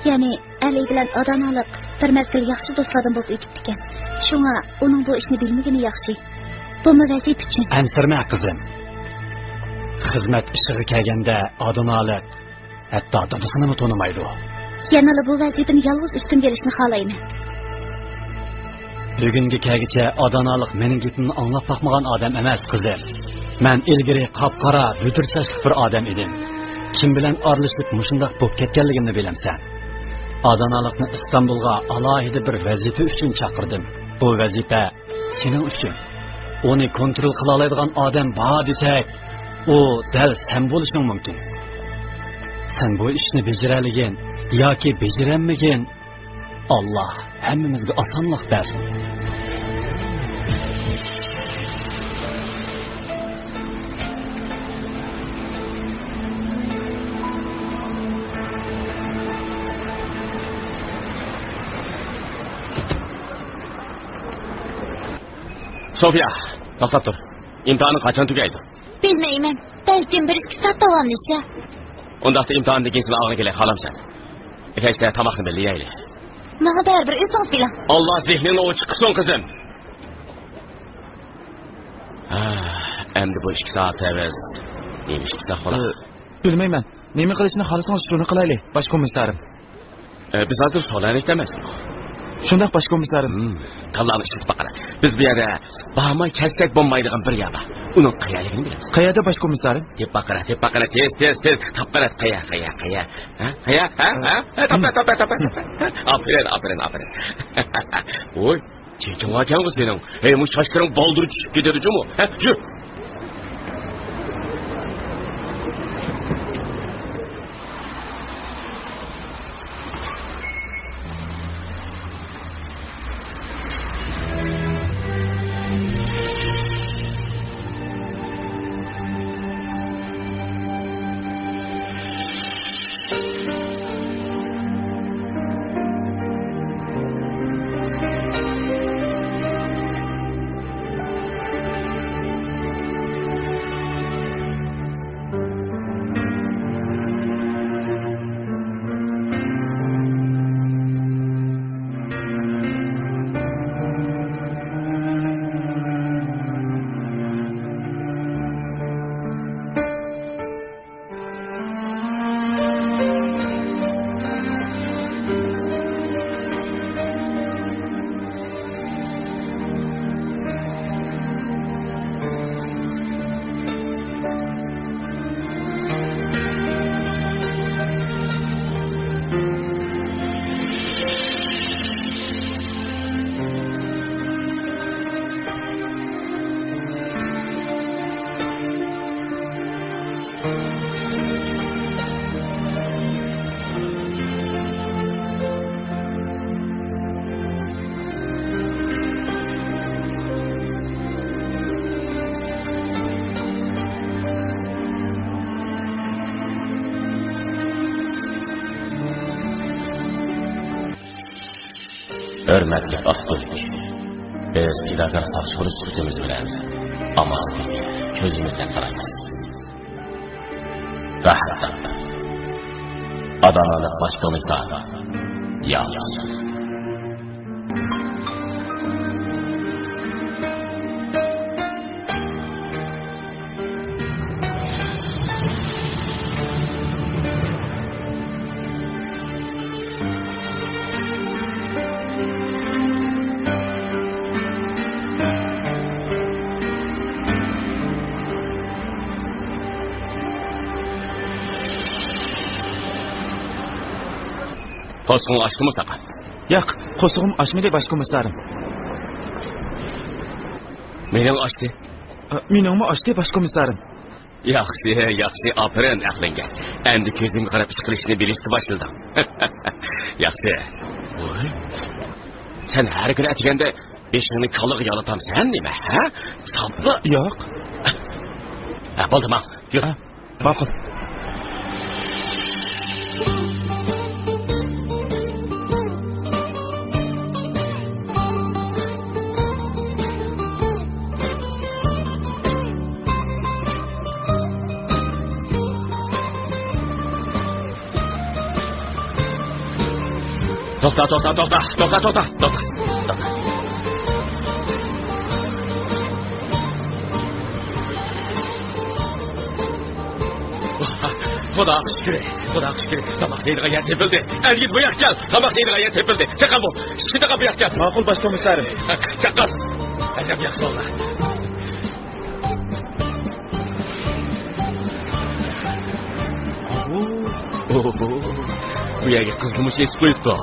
يەنى، ئەلى بىلەن ئادانالىق بىر مەزگىل ياخشى دوستلاردىن بولۇپ ئۆتۈپتىكەن. شۇڭا ئۇنىڭ بۇ ئىشنى بىلمىگىنى ياخشى. بۇمۇ ۋەزىپە ئۈچۈن. ئەنسىرىمە، قىزىم. خىزمەت ئىشىغا كەلگەندە ئادانالىق ھەتتا دادىسىنىمۇ تونۇمايدۇ. يەنىلا بۇ ۋەزىپىنى يالغۇز ئۈستۈمگە ئېلىشنى خالايمەن. بۈگۈنگە كەلگۈچە ئادانالىق مېنىڭ گېپىمنى ئاڭلاپ باقمىغان ئادەم ئەمەس، قىزىم. مەن ئىلگىرى قاپقارا، بۈدۈر چاچلىق بىر ئادەم ئىدىم. كىم بىلەن ئارىلىشىپ مۇشۇنداق بولۇپ كەتكەنلىكىمنى بىلەمسەن؟ ئادانالىقنى ئىستانبۇلغا ئالاھىدە بىر ۋەزىپە ئۈچۈن چاقىردىم. بۇ ۋەزىپە سېنىڭ ئۈچۈن. ئۇنى كونترول قىلالايدىغان ئادەم بار دېسەك، ئۇ دەل سەن بولۇشۇڭ مۇمكىن. سەن بۇ ئىشنى بېجىرەلىگىن ياكى بېجىرەلمىگىن، ئاللا ھەممىمىزگە ئاسانلىق بەرسۇن. سوفىيا، توختاپ تۇر. ئىمتىھانىڭ قاچان تۈگەيدۇ؟ بىلمەيمەن. بەلكىم بىر ئىككى سائەت داۋاملىشار. ئۇنداقتا ئىمتىھاندىن كېيىن سېنى ئاغىنىگە كەلەي، خالامسەن؟ كەچتە تاماقنى بىللە يەيلى. ماڭا بەرىبىر، ئۆزىڭىز بىلىڭ. ئاللا زېھنىڭنى ئوچۇق قىلسۇن، قىزىم. ھا، ئەمدى بۇ ئىككى سائەت ئەۋەز نېمە ئىش قىلساق بولا؟ ئى، بىلمەيمەن. نېمە قىلىشنى خالىسىڭىز، شۇنى قىلايلى، باش كومىسسارىم. ئى، بىز ھازىر سولانىكتا ئەمەسمۇ؟ شۇنداق، باش كومىسسارىم. ھىم، كاللاڭنى ئىشلىتىپ باققىنا. بىز بۇ يەردە بارماي كەلسەك بولمايدىغان بىر يەر بار. ئۇنىڭ قەيەرلىكىنى بىلىمىز. قەيەردە، باش كومىسسارىم؟ تېپىپ باققىنا، تېپىپ باققىنا، تېز، تېز، تېز. تاپقىنا، قەيە، قەيە، قەيە؟ ھە؟ قەيە؟ ھە؟ ھە؟ ھە؟ تاپتى، تاپتى، تاپتى، تاپتى. ئاپىرىن، ئاپىرىن، ئاپىرىن. ۋوي. چېچىڭ باركەنغۇ سېنىڭ. ھەي، مۇشۇ چاچلىرىڭ بالدۇر چۈشۈپ كېتىدۇ جۇمۇ. ھە، يۈر. ھۆرمەتلىك ئاقتۈرك، بىز پىداكار ساقچى پولىس سۈپىتىمىز بىلەن ئامانىتىڭنى كۆزىمىزدىن قارايمىز. راھەت تاپ. ئادالەتلىك باش كومىسسار ياۋۇز. قورسىقىڭ ئاچتىمۇ ساقا؟ ياق، قورسىقىم ئاچمىدى، باش كومىسسارىم. مېنىڭ ئاچتى. ئا، مېنىڭمۇ ئاچتى، باش كومىسسارىم. ياخشى، ياخشى، ئاپىرىن ئەقلىڭگە. ئەمدى كۆزۈمگە قاراپ ئىش قىلىشنى بىلىشكە باشلىدىڭ. ياخشى. ۋاي. سەن ھەر كۈنى ئەتىگەندە بېشىڭنى كالىغا يالىتامسەن نېمە، ھە؟ ساپلا. ياق. ھە، بولدى، ماڭ. يۈر. ھە. ماقۇل. توختا، توختا، توختا، توختا، توختا، توختا. خۇداغا شۈكرى، خۇداغا شۈكرى. تاماق يەيدىغان يەر تېپىلدى. ئەلگىت بۇ ياققا كەل. تاماق يەيدىغان يەر تېپىلدى. چاققان بول. شۇ تاقا بۇ ياققا كەل. ماقۇل، باش كومىسسارىم. چاققان. ئەجەب ياخشى بولدى. ئوھو. بۇ يەرگە قىزغىنمۇچ ئېسىپ قويۇپتۇ.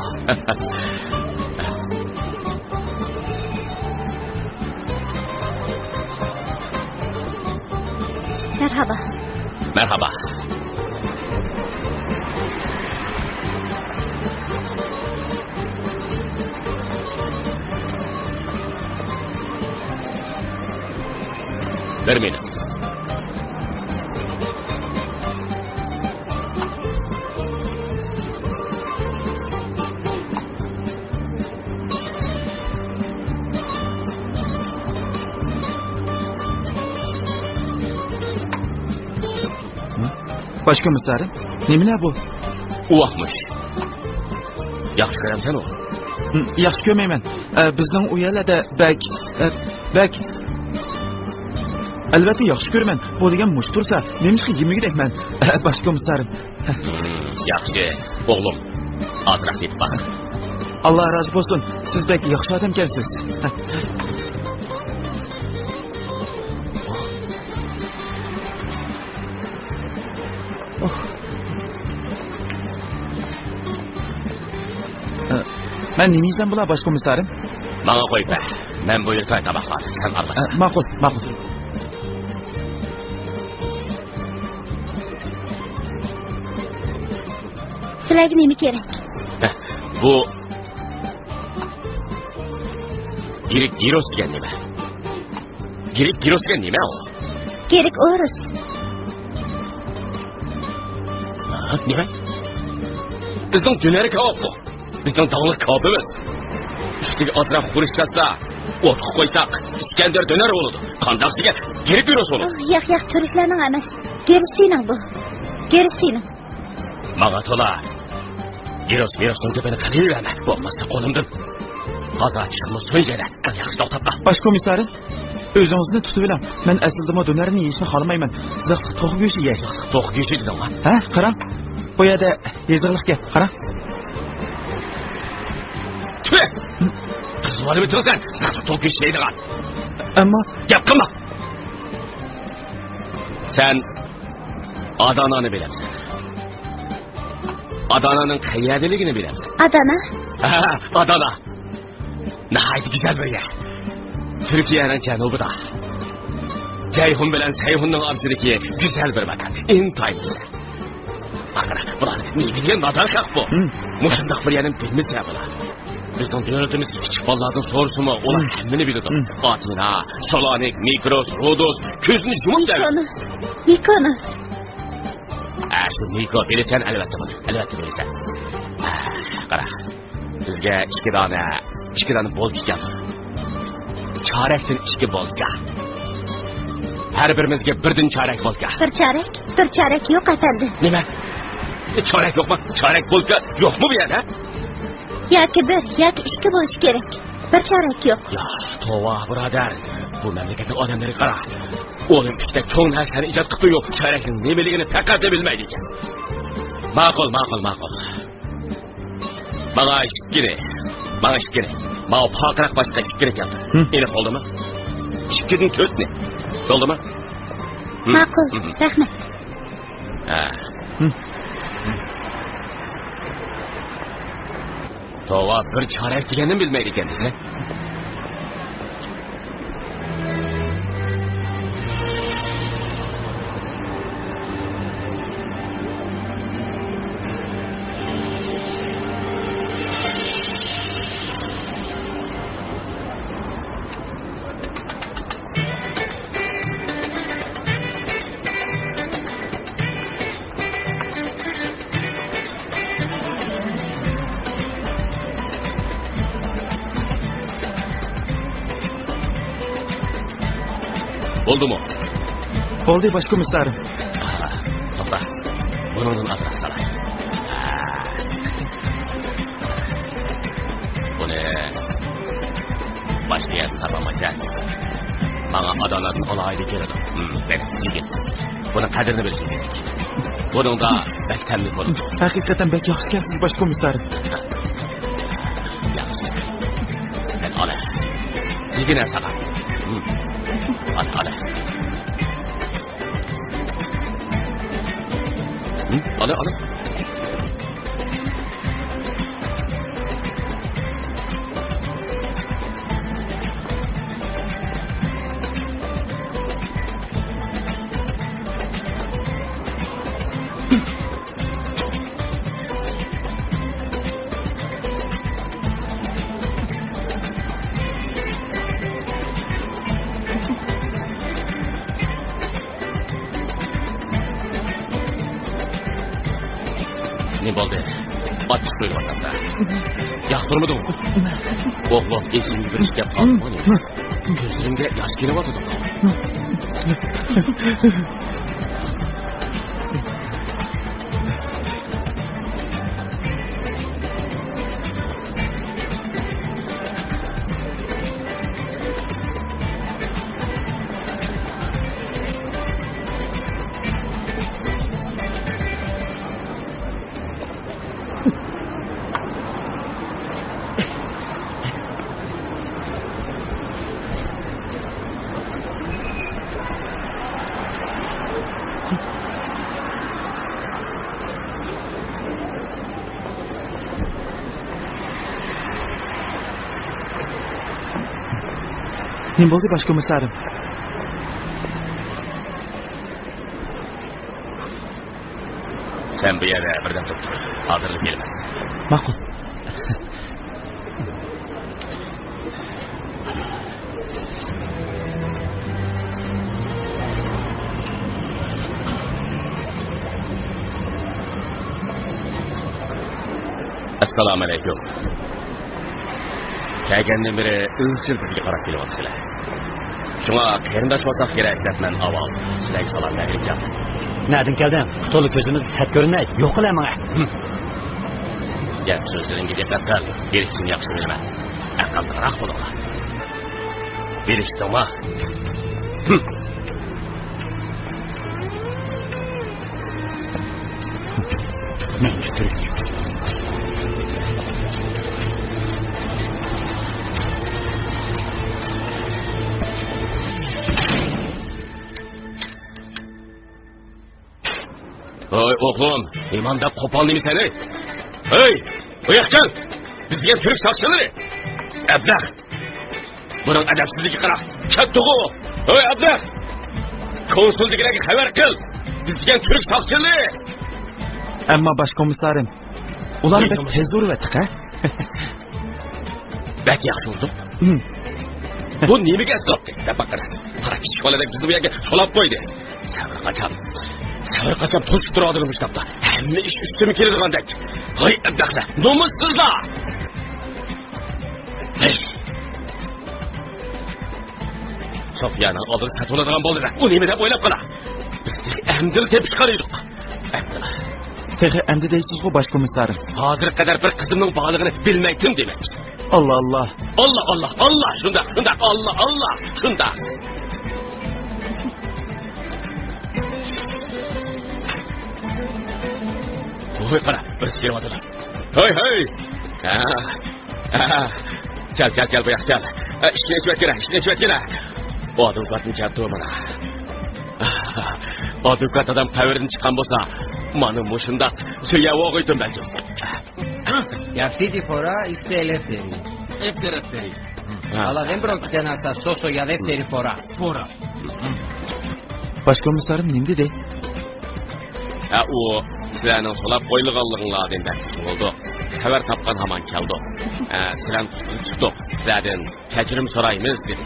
مەرھابا. مەرھابا. بىر مىنۇت. باش كومىسسارىم، نېمىلەر بۇ؟ ئۇۋاقمۇش. ياخشى كۆرەمسەن ئۇ؟ ھىم، ياخشى كۆرمەيمەن. ئە، بىزنىڭ ئۇ يەرلەردە بەك، ئە، بەك. ئەلۋەتتە ياخشى كۆرىمەن. بۇ دېگەن مۇشۇ تۇرسا، نېمىشقا يېمىگۈدەكمەن؟ ئە، باش كومىسسارىم. ھىم، ياخشى. ئوغلۇم، ئازراق يېتىپ باق. ئاللا رازى بولسۇن. سىز بەك ياخشى ئادەمكەنسىز. ئە، مەن نېمە يېسەم بولا، باش كومىسسارىم؟ ماڭا قويۇپ بەر. مەن بۇيرۇتاي تاماقلارنى، سەن ئارىلاش. ئە، ماقۇل، ماقۇل. سىلەرگە نېمە كېرەك؟ بۇ گىرىك گىروس دېگەن نېمە؟ گىرىك گىروس دېگەن نېمە ئۇ؟ گىرىك ئۇرۇس. ھە، نېمە؟ بىزنىڭ دۆنەر كاۋاپ بۇ. بىزنىڭ داڭلىق كاۋاپىمىز. ئۈستىگە ئازراق خۇرۇچ چاچسا، ئوتقا قويساق، ئىسكەندەر دۆنەر بولىدۇ. قانداق دېگەن؟ گىرىك گىروس بولىدۇ. ئاھ، ياق، ياق، تۈركلەرنىڭ ئەمەس. گىرىسىنىڭ بۇ. گىرىسىنىڭ. ماڭا تولا. گىروس، گىروسنىڭ گېپىنى قىلىۋەرمە. بولماسا قولۇمدىن. قازا چىقىمۇ سۆيگەنە. ئەڭ ياخشى توختاپ قال. باش كومىسسارىم، ئۆزىڭىزنى تۇتۇۋېلىڭ. مەن ئەسلىدىمۇ دۆنەرنى يېيىشنى خالىمايمەن. زىقلىق توخۇ گۆشى يەي. زىقلىق توخۇ گۆشى دېدىڭ ھە؟ ھە، قاراڭ. بۇ يەردە يېزىقلىق گەپ، قاراڭ. تۈھ! قىزىۋالىۋېتىڭ سەن، زىقلىق توخۇ گۆشى يەيدىغان. ئەمما گەپ قىلما. سەن ئادانانى بىلەمسەن؟ ئادانانىڭ قەيەردىلىكىنى بىلەمسەن؟ ئادانا؟ ھە، ئادانا. ناھايىتى گۈزەل بىر يەر. تۈركىيەنىڭ جەنۇبىدا. جەيھۇن بىلەن سەيھۇننىڭ ئارىسىدىكى گۈزەل بىر ماكان. ئىنتايىن گۈزەل. قارا، بۇلار نېمە دېگەن نادان خەق بۇ؟ ھىم. مۇشۇنداق بىر يەرنى بىلمىسە بۇلار. بىزنىڭ دۆلىتىمىزگە كىچىك بالىلاردىن سورىسىمۇ، ئۇلار ھىم. ھەممىنى بىلىدۇ. ھىم. ئاتېنا، سالونىك، مىكروس، رودوس، كۆزنى يۇمۇپ دەۋر. مىكونوس. مىكونوس. ھە، شۇ مىكو، بىلىسەن ئەلۋەتتە بۇنى. ئەلۋەتتە بىلىسەن. ھە، قارا. بىزگە ئىككى دانە ئىككى دانە بولكا ئىكەن. چارەكتىن ئىككى بولكا. ھەر بىرىمىزگە بىردىن چارەك بولكا. بىر چارەك؟ بىر چارەك يوق، ئەپەندىم. نېمە؟ چارەك يوقمۇ؟ چارەك بولكا يوقمۇ بۇ يەردە؟ ياكى بىر، ياكى ئىككى بولۇشى كېرەك. بىر چارەك يوق. يا، توۋا، بۇرادەر. بۇ مەملىكەتنىڭ ئادەملىرىگە قارا. ئولىمپىكتەك چوڭ نەرسىلەرنى ئىجاد قىپتۇ، يوق، چارەكنىڭ نېمىلىكىنى پەقەتلا بىلمەيدىكەن. ماقۇل، ماقۇل، ماقۇل. ماڭا ئىككىنى، ماڭا ئىككىنى. ماۋۇ پارقىراق باشقا ئىككىنى كەلتۈر. ھە. ئېنىق بولدىمۇ؟ ئىككىدىن تۆتنى. بولدىمۇ؟ ھە. ماقۇل، ھە. رەھمەت. ھە. ھە. توۋا، بىر چارەك دېگەننىمۇ بىلمەيدىكەنسىز، ھە؟ بولدىمۇ؟ بولدى، باش كومىسسارىم. ئاھ، توختا. بۇنىڭدىن ئازراق سالاي. ئاھ. بۇنى باشقا يەردىن تاپالمايسەن. ماڭا ئادالەتنى ئالاھىدە كېلىدۇ. ھىم، بەك يىگىت. بۇنىڭ قەدرىنى بىلىشىڭ كېرەك. بۇنىڭدا بەك تەملىك بولىدۇ. ھەقىقەتەن بەك ياخشىكەنسىز، باش كومىسسارىم. ياخشى. مەن ئالە. يېگىنە ساغا. ھىم. ئالە، ئالە. ھىم؟ ئالە، ئالە. نېمە بولدى؟ ئاچچىق سۆيلۈۋاتامدا. ياقتۇرمىدىڭ؟ ئوغلۇم، ئېسىمگە بىر ئىش كەپ قالدىمۇ نېمە؟ كۆزلىرىڭگە ياش كېلىۋاتىدۇ. نېمە بولدى، باش كومىسسارىم؟ سەن بۇ يەردە بىردەم تۇرۇپ تۇر. ھازىرلا كېلىمەن. ماقۇل. ئەسسالامۇئەلەيكۇم. كەلگەندىن بېرى ئىزچىل بىزگە قاراپ كېلىۋاتىسىلەر. شۇڭا قېرىنداش بولساق كېرەك دەپ مەن ئاۋۋال سىلەرگە سالام بەرگىلى كەلدىم. نەدىن كەلدىڭ؟ تولا كۆزىمىز سەت كۆرۈنمەي، يوقىلە ماڭا. گەپ سۆزلىرىڭگە دىققەت قىل. بېرىشىڭنى ياخشى بىلىمەن. ئەقىللىقراق بولۇڭلار. بېرىشتىڭما؟ ھوي ئوغلۇم، نېمانداق قوپال نېمىسەن، ھەي؟ ھەي، بۇ ياققا كەل! بىز دېگەن تۈرك ساقچىلىرى! ئەبلەخ! بۇنىڭ ئەدەپسىزلىكىگە قارا! كەتتىغۇ! ھەي، ئەبلەخ! كونسۇل دېگەنلەرگە خەۋەر قىل! بىز دېگەن تۈرك ساقچىلىرى! ئەمما باش كومىسسارىم، ئۇلار بەك تېز ئۇرۇۋەتتىق، ھە؟ بەك ياخشى ئۇردۇق. ھىم. بۇ نېمىگە ئەسقاتتى؟ دەپ باققىنا. قارا، كىچىك بالىدەك بىزنى بۇ يەرگە سولاپ قويدى. سەۋر قاچام. سەۋر قاچام توشۇپ تۇرۇۋاتىدۇ مۇشۇنداقتا. ھەممە ئىش ئۈستۈمگە كېلىدىغاندەك. ھاي، ئەبلەخلەر، نومۇسسىزلار! ھەي، مافىيانىڭ ئالدىغا ساتىۋالىدىغان بولدى. ئۇ نېمە دەپ ئويلاپ قالا؟ بىز تېخى ئەمدىلا تېپىشقان ئىدۇق. ئەمدىلا. تېخى ئەمدى دەيسىزغۇ، باش كومىسسارىم. ھازىرغا قەدەر بىر قىزىمنىڭ بارلىقىنى بىلمەيتتىم دېمەك. ئاللا، ئاللا. ئاللا، ئاللا، ئاللا. شۇنداق، شۇنداق. ئاللا، ئاللا. شۇنداق. ھوي، قارا، بىرسى كېلىۋاتىدۇ. ھوي، ھوي. ھە. ھە. كەل، كەل، كەل، بۇ ياققا كەل. ئە، ئىچكىنە ئىچىۋەتكىنە، ئىچكىنە ئىچىۋەتكىنە. ئادۋوكاتنى كەپتۇ مانا. ئادۋوكات ئادام قەبرىدىن چىققان بولسا، مانا مۇشۇنداق سۆيەۋالغۇيتتۇم بەلكىم. Il y a six fora, ici c'est Eleftheri. Eleftheri. ھە. Ala, ven bro, ki tena sa soso ya Eleftheri fora. Fora. باش كومىسسارىم نېمە دېدى؟ ھە، ئۇ سىلەرنىڭ سولاپ قويۇلغانلىقىڭلاردىن بەك خۇش بولدۇق. خەۋەر تاپقان ھامان كەلدۇق. ھە، سىلەرنى تۇتقىلى چىقتۇق. سىلەردىن كەچۈرۈم سورايمىز دېدى.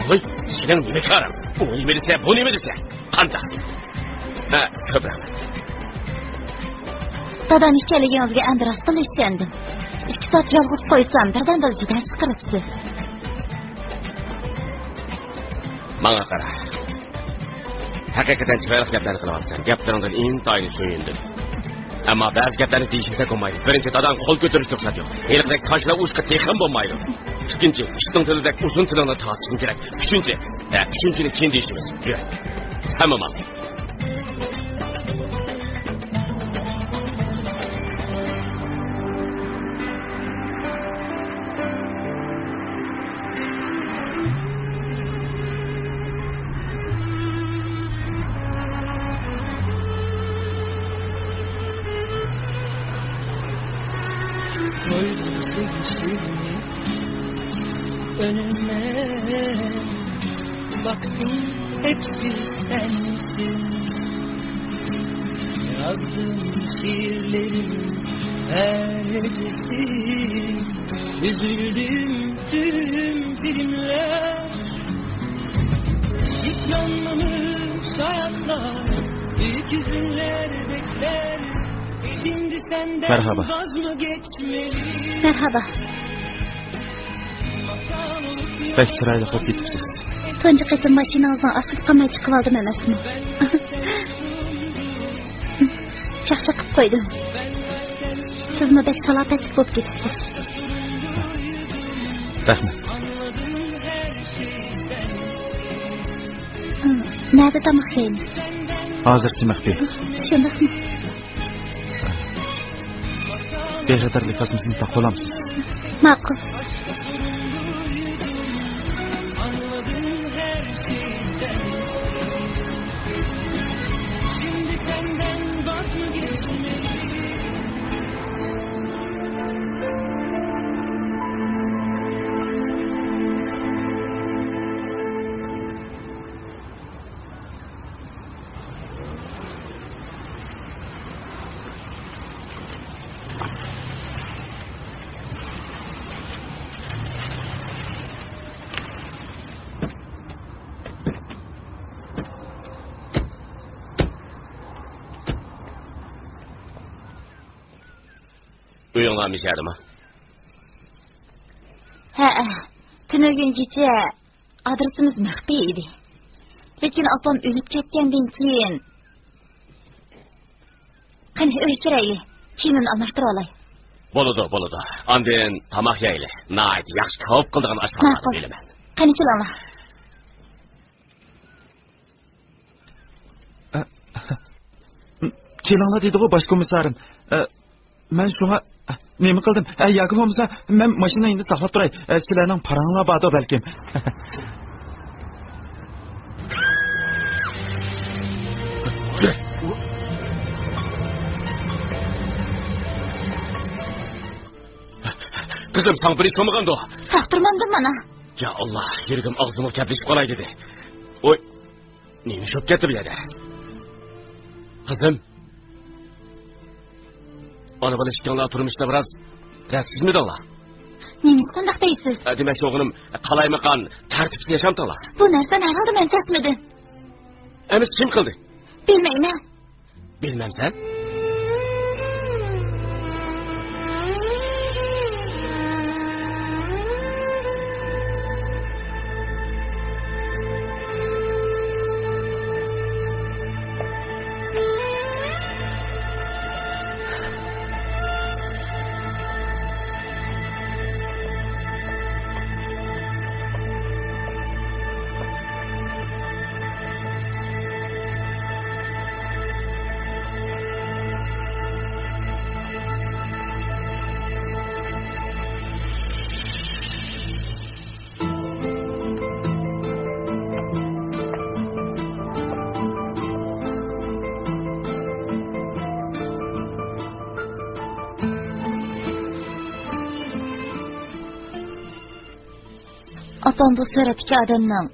ۋاي، سېنىڭ نېمە كارىڭ؟ ئۇ نېمە دېسە، بۇ نېمە دېسە. قانداق؟ ھە، كۆپ رەھمەت. دادام ئىكەنلىكىڭىزگە ئەمدى راستتىنلا ئىشەندىم. ئىككى سائەت يالغۇز قويسام، بىردەمدىلا جېدەل چىقىرىپسىز. ماڭا قارا. ھەقىقەتەن چىرايلىق گەپلەرنى قىلىۋاتىسەن. گەپلىرىڭدىن ئىنتايىن سۆيۈندۈم. ئەمما بەزى گەپلەرنى دېيىشمىسەك بولمايدۇ. بىرىنچى، داداڭ قول كۆتۈرۈش رۇخسەت يوق. ھېلىقىدەك تاشلا ئۇرۇشقا تېخىمۇ بولمايدۇ. ئىككىنچى، ئىتنىڭ تىلىدەك ئۇزۇن تىلىڭنى تارتىشىڭ كېرەك. ئۈچىنچى، ھە، ئۈچىنچىنى كېيىن دېيىشىمىز. يۈرە. سەنمۇ ماڭ. Koydum sevinçlerimi önüme. Baktım, hepsi sensin. Yazdım şiirlerin her gecesi. Üzüldüm tüm filmler. Yıpranmamış hayatlar, büyük hüzünler bekler. Şimdi senden Merhaba. Vaz mı geçmeli? Merhaba. بەك چىرايلىق بولۇپ كېتىپسىز. تۇنجى قېتىم ماشىنىڭىزنىڭ ئاستىدا قالماي چىقىۋالدىم ئەمەسمۇ؟ چاقچاق قىلىپ قويدۇم. سىزمۇ بەك سالاپەتلىك بولۇپ كېتىپسىز. رەھمەت. نەدە تاماق يەيمىز؟ ھازىرچە مەخپىي. شۇنداقمۇ؟ بىخەتەرلىك تاسمىسىنى تاقىۋالامسىز؟ ماقۇل. ئۆيۈڭلار مىشەدىمۇ؟ ھەئە، تۈنۈگۈن كېچە ئادرېسىمىز مەخپىي ئىدى. لېكىن ئاپام ئۆلۈپ كەتكەندىن كېيىن، قېنى، ئۆيگە كىرەيلى. كىيىمىمنى ئالماشتۇرۇۋالاي. بولىدۇ، بولىدۇ. ئاندىن تاماق يەيلى. ناھايىتى ياخشى كاۋاپ قىلىدىغان ئاشخانىلارنى بىلىمەن. قېنى، كېلىڭلار. ئە، كېلىڭلار دېدىغۇ باش كومىسسارىم. ئە، مەن شۇڭا، ئە، نېمە قىلدىم؟ ئە، ياكى بولمىسا مەن ماشىنا يېنىدا ساقلاپ تۇراي. ئە، سىلەرنىڭ پاراڭلار باردۇ بەلكىم. قىزىم، ساڭا بىر ئىش بولمىغاندۇ؟ ساقتۇرمامدىم مانا. يا ئاللا، يۈرىكىم ئاغزىمغا كەپلىشىپ قالاي دېدى. ۋوي. نېمە ئىش بولۇپ كەتتى بۇ يەردە؟ قىزىم، ئانا بالا ئىككىڭلار تۇرمۇشتا بىراز رەتسىزمىدىڭلار؟ نېمىشقا ئۇنداق دەيسىز؟ ئە، دېمەكچى بولغىنىم، قالايمىقان، تەرتىپسىز ياشامتىڭلار؟ بۇ نەرسىنى ھەرھالدا مەن چەشمىدىم. ئەمىسە كىم قىلدى؟ بىلمەيمەن. بىلمەمسەن؟ ئاپام بۇ سۈرەتتىكى ئادەمنىڭ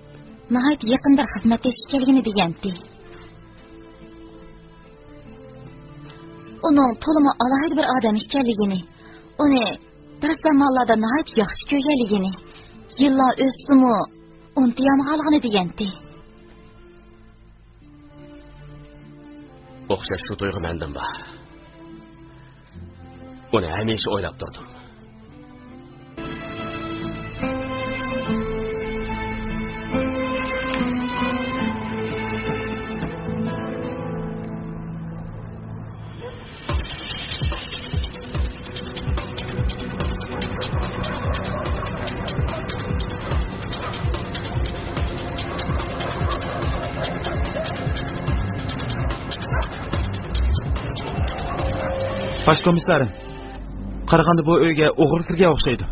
ناھايىتى يېقىن بىر خىزمەتدىشى ئىكەنلىكىنى دېگەنتى. ئۇنىڭ تولىمۇ ئالاھىدە بىر ئادەم ئىكەنلىكىنى، ئۇنى بىر زامانلاردا ناھايىتى ياخشى كۆرگەنلىكىنى، يىللار ئۆتسىمۇ ئۇنتۇيالمىغانلىقىنى دېگەنتى. ئوخشاش شۇ تۇيغۇ مەندىمۇ بار. ئۇنى ھەمىشە ئويلاپ تۇردۇم. باش كومىسسارىم، قارىغاندا بۇ ئۆيگە ئوغرى كىرگەن ئوخشايدۇ.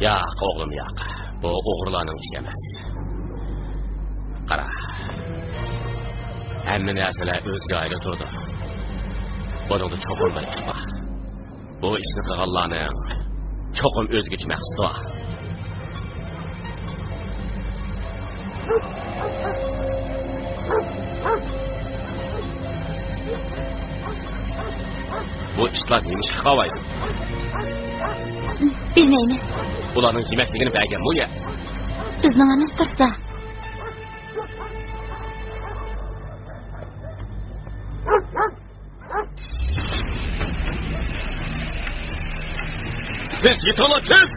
ياق، ئوغلۇم، ياق. بۇ ئوغرىلارنىڭ ئىشى ئەمەس. قارا، ھەممە نەرسىلەر ئۆزگە ئايرىلىپ تۇرىدۇ. بۇنىڭدا چوقۇم بىر ئىش بار. بۇ ئىشنى قىلغانلارنىڭ چوقۇم ئۆزگىچە مەقسىتى بار. بۇ ئىتلار نېمە ئىشقا قاۋايدۇ؟ بىلمەيمەن. ئۇلارنىڭ يېمەكلىكىنى بەرگەنمۇ يە؟ بىزنىڭ ئەمەس تۇرسا. تېز يېتىڭلار، تېز!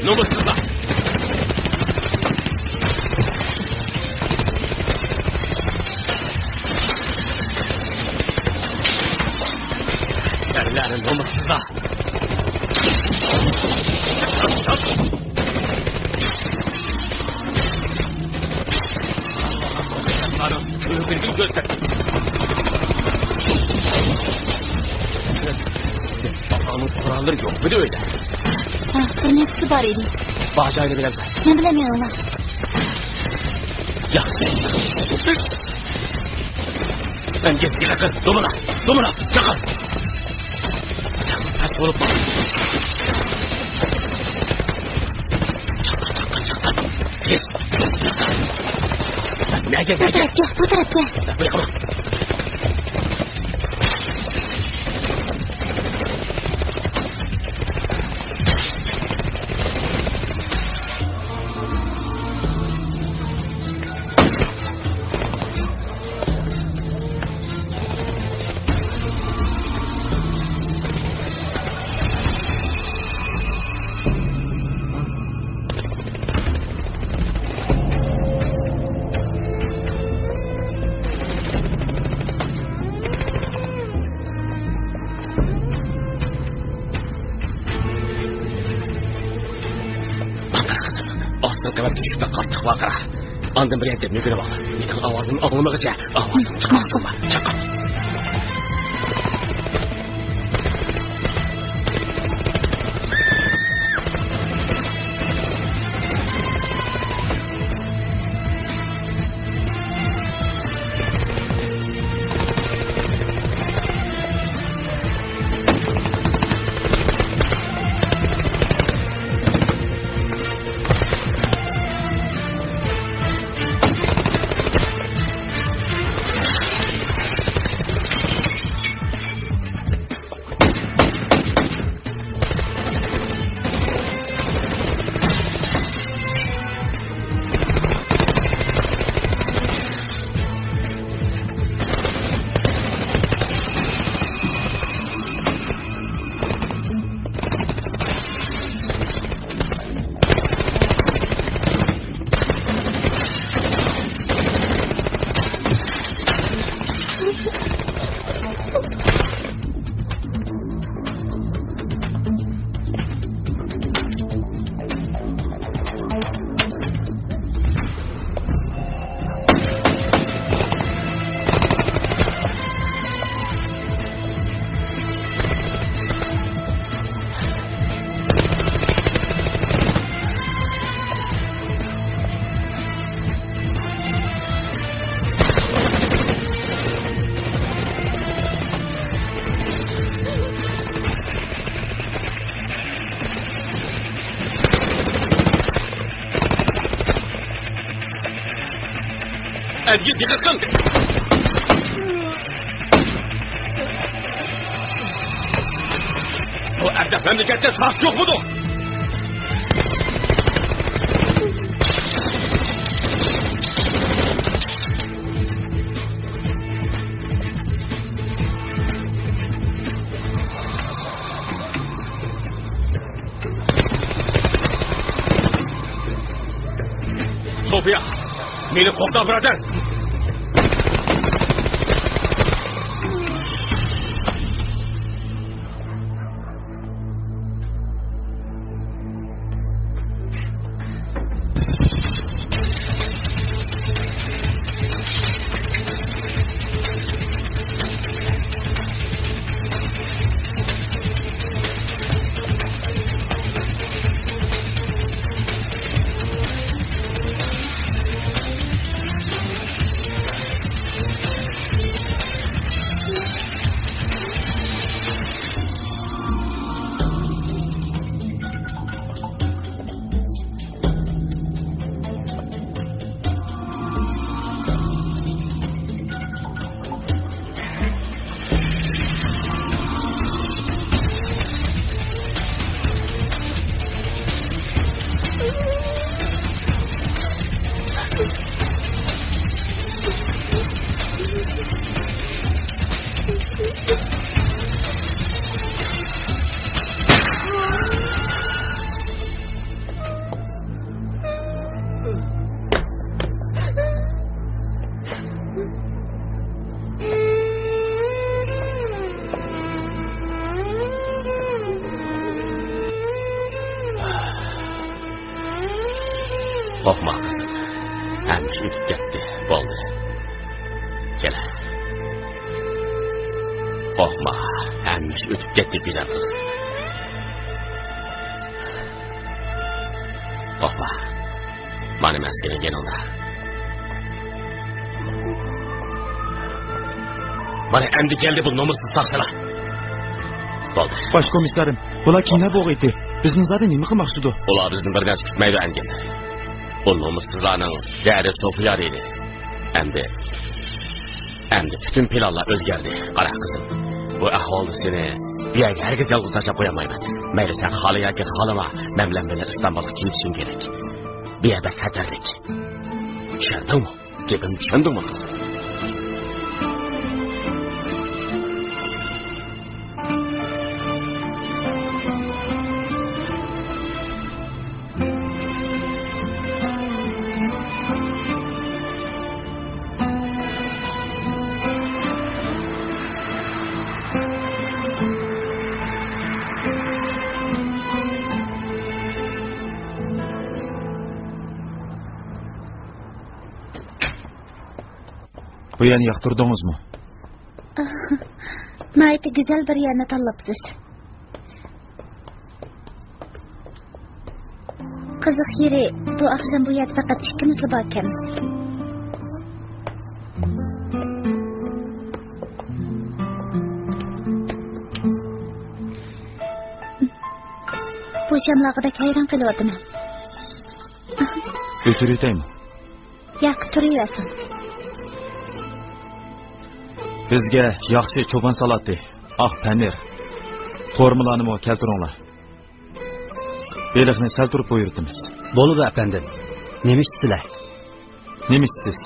نومۇسسىزلار! ئەرلەر، نومۇسسىزلار! ئۆلگۈرگىن كۆرسەت. ئاپاڭنىڭ قوراللىرى يوقمىدى ئۆيدە؟ ھە، بىر نەچچىسى بار ئىدى. باجاينى بىلەمسەن؟ مەن بىلەلمەيمەن. ياق. سەن گەپ قىلىقى، دومىلا، دومىلا، چاقىر. پەس بولۇپ. چاقىر، چاقىر، چاقىر. تېز. نەگە، بۇ نەگە؟ تەرەپكە، بۇ تەرەپكە. بۇياققا. ئاستىنقى قەۋەتكە چۈشۈپ قاتتىق ۋارقىرا. ئاندىن بىر يەرگە مۈگۈنۈپ ئاڭلا. مېنىڭ ئاۋازىمنى ئاڭلىمىغىچە ئاۋازىڭنى چىقارمىسۇن. چاققان. ئەنگىن، دىققەت قىل! بۇ ئەبلەخ مەملىكەتتە ساقچى يوقمىدۇ؟ سوفىيا، مېنى قوغدا، بۇرادەر! قورقما، قىزىم. ھەممە ئىش ئۆتۈپ كەتتى. بولدى. كەل. قورقما، ھەممە ئىش ئۆتۈپ كەتتى، گۈزەل قىزىم. قورقما. مانا مەن سېنىڭ يېنىڭدا. مانا ئەمدى كەلدى بۇ نومۇسسىز ساقچىلار. بولدى. باش كومىسسارىم، بۇلار كىملەر بولغىيتى؟ بىزنى زادى نېمە قىلماقچىدۇ؟ ئۇلار بىزدىن بىر نەرسە كۈتمەيدۇ، ئەنگىن. ئۇ نومۇسسىزلارنىڭ زەھىرى سوفىيا دېدى. ئەمدى، ئەمدى پۈتۈن پىلانلار ئۆزگەردى. قارا، قىزىم، بۇ ئەھۋالدا سېنى بۇ يەرگە ھەرگىز يالغۇز تاشلاپ قويالمايمەن. مەيلى، سەن خالا ياكى خالىما، مەن بىلەن بىللە ئىستانبۇلغا كېلىشىڭ كېرەك. بۇ يەر بەك خەتەرلىك. چۈشەندىڭمۇ؟ گېپىمنى چۈشەندىڭمۇ، قىزىم؟ بۇ يەرنى ياقتۇردىڭىزمۇ؟ ناھايىتى گۈزەل بىر يەرنى تاللاپسىز. قىزىق يېرى، بۇ ئاخشام بۇ يەردە پەقەت ئىككىمىزلا باركەنمىز. بۇ شاملارغا بەك ھەيران قېلىۋاتىمەن. ئۆچۈرۈۋېتەيمۇ؟ ياق، تۇرۇۋەرسۇن. بىزگە ياخشى چوبان سالاتى، ئاق پەنىر، قورۇمىلارنىمۇ كەلتۈرۈڭلار. بېلىقنى سەل تۇرۇپ بۇيرۇتىمىز. بولىدۇ، ئەپەندىم. نېمە ئىچىسىلەر؟ نېمە ئىچىسىز؟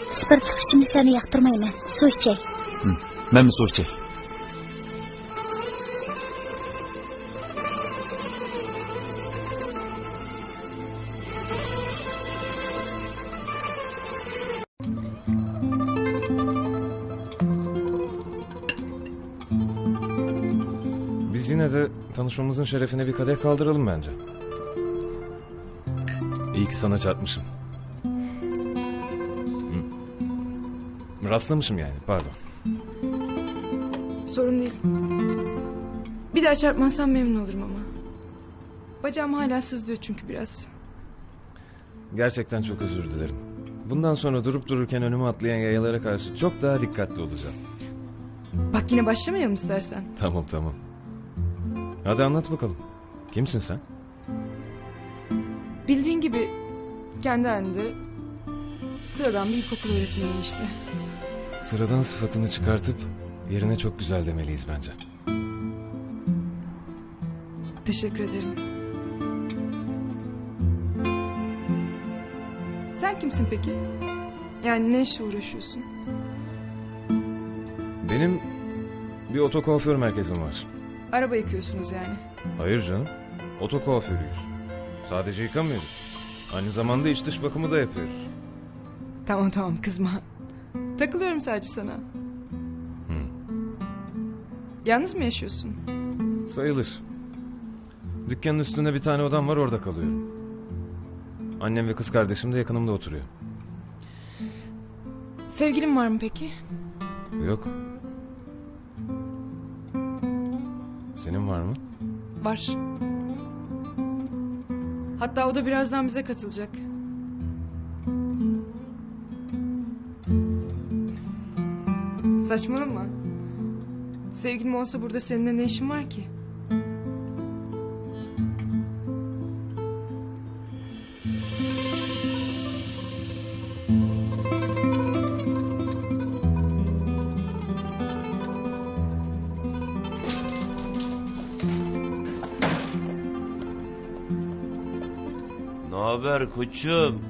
ئىسپىرتلىق ئىچىملىكلەرنى ياقتۇرمايمەن. سۇ ئىچەي. ھىم، مەنمۇ سۇ ئىچەي. Biz yine de tanışmamızın şerefine bir kadeh kaldıralım bence. İyi ki sana çarpmışım. Hı. Rastlamışım yani, pardon. Sorun değil. Bir daha çarpmazsan memnun olurum ama. Bacağım hala sızlıyor çünkü biraz. Gerçekten çok özür dilerim. Bundan sonra durup dururken önüme atlayan yayalara karşı çok daha dikkatli olacağım. Bak, yine başlamayalım istersen. Tamam, tamam. Hadi anlat bakalım. Kimsin sen? Bildiğin gibi, kendi halinde Sıradan bir ilkokul öğretmeniyim işte. Sıradan sıfatını çıkartıp yerine çok güzel demeliyiz bence. Teşekkür ederim. Sen kimsin peki? Yani ne işle uğraşıyorsun? Benim bir oto kuaför merkezim var. Araba yıkıyorsunuz yani. Hayır canım. Oto kuaförüyüz. Sadece yıkamıyoruz. Aynı zamanda iç dış bakımı da yapıyoruz. Tamam, tamam, kızma. Takılıyorum sadece sana. Hı. Yalnız mı yaşıyorsun? Sayılır. Dükkanın üstünde bir tane odam var, orada kalıyorum. Annem ve kız kardeşim de yakınımda oturuyor. Sevgilin var mı peki? Yok. Senin var mı? Var. Hatta o da birazdan bize katılacak. Saçmalama. Sevgilim olsa burada seninle ne işim var ki? Ne haber koçum?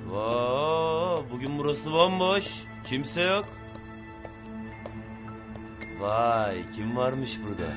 Vaa, bugün burası bomboş. Kimse yok. Vay, kim varmış burada?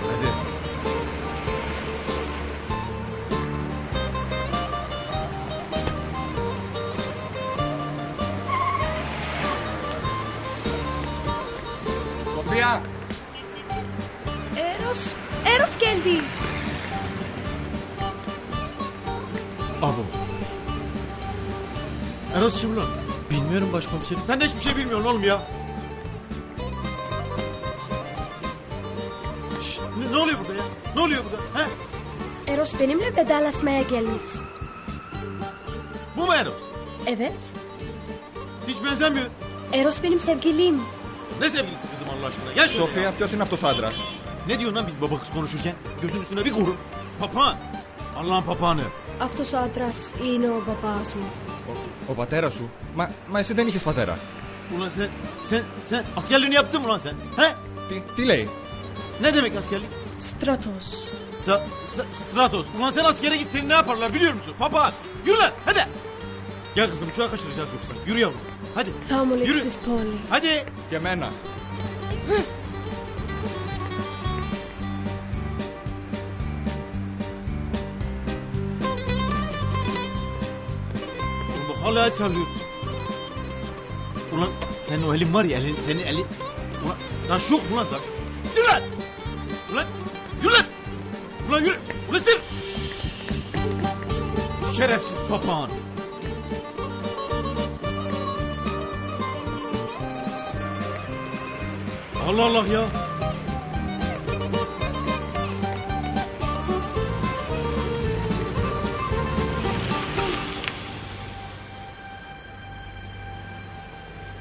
Hadi. Sofia! Eros, Eros geldi. Abo. Eros kim lan? Bilmiyorum başkomiserim. Sen de hiçbir şey bilmiyorsun oğlum ya. Şş, ne, ne oluyor burada ya? Ne oluyor burada? He? Eros benimle vedalaşmaya gelmiş. Bu mu Eros? Evet. Hiç benzemiyor. Eros benim sevgilim. Ne sevgilisi kızım Allah aşkına? Gel şöyle Sofia, ya. Ποιος είναι αυτός ο άντρας? Ne diyorsun lan biz baba kız konuşurken? Gözün üstüne bir kuru. Papağan. Allah'ın papağanı. Αυτός ο άντρας είναι ο μπαμπάς μου. Ο, ο πατέρας σου; Μα, μα εσύ δεν είχες πατέρα. Ulan sen, sen, sen askerliğini yaptın mı lan sen? He? Τι, τι λέει; Ne demek askerlik? Στρατός. Sa, sa, Stratos. Ulan sen askere git, seni ne yaparlar biliyor musun? Papağan. Yürü lan, hadi. Gel kızım, uçağı kaçıracağız yoksa. Yürü yavrum. Hadi. Sağ olun, yürü. Siz Poli. Hadi. Και εμένα. Oğlum bak, hala el sallıyor. Ulan senin o elin var ya, elin, senin elin. Ulan taş yok mu lan taş? Yürü lan! Ulan yürü lan! Ulan yürü! Ulan sen! Şerefsiz papağan! Allah Allah ya!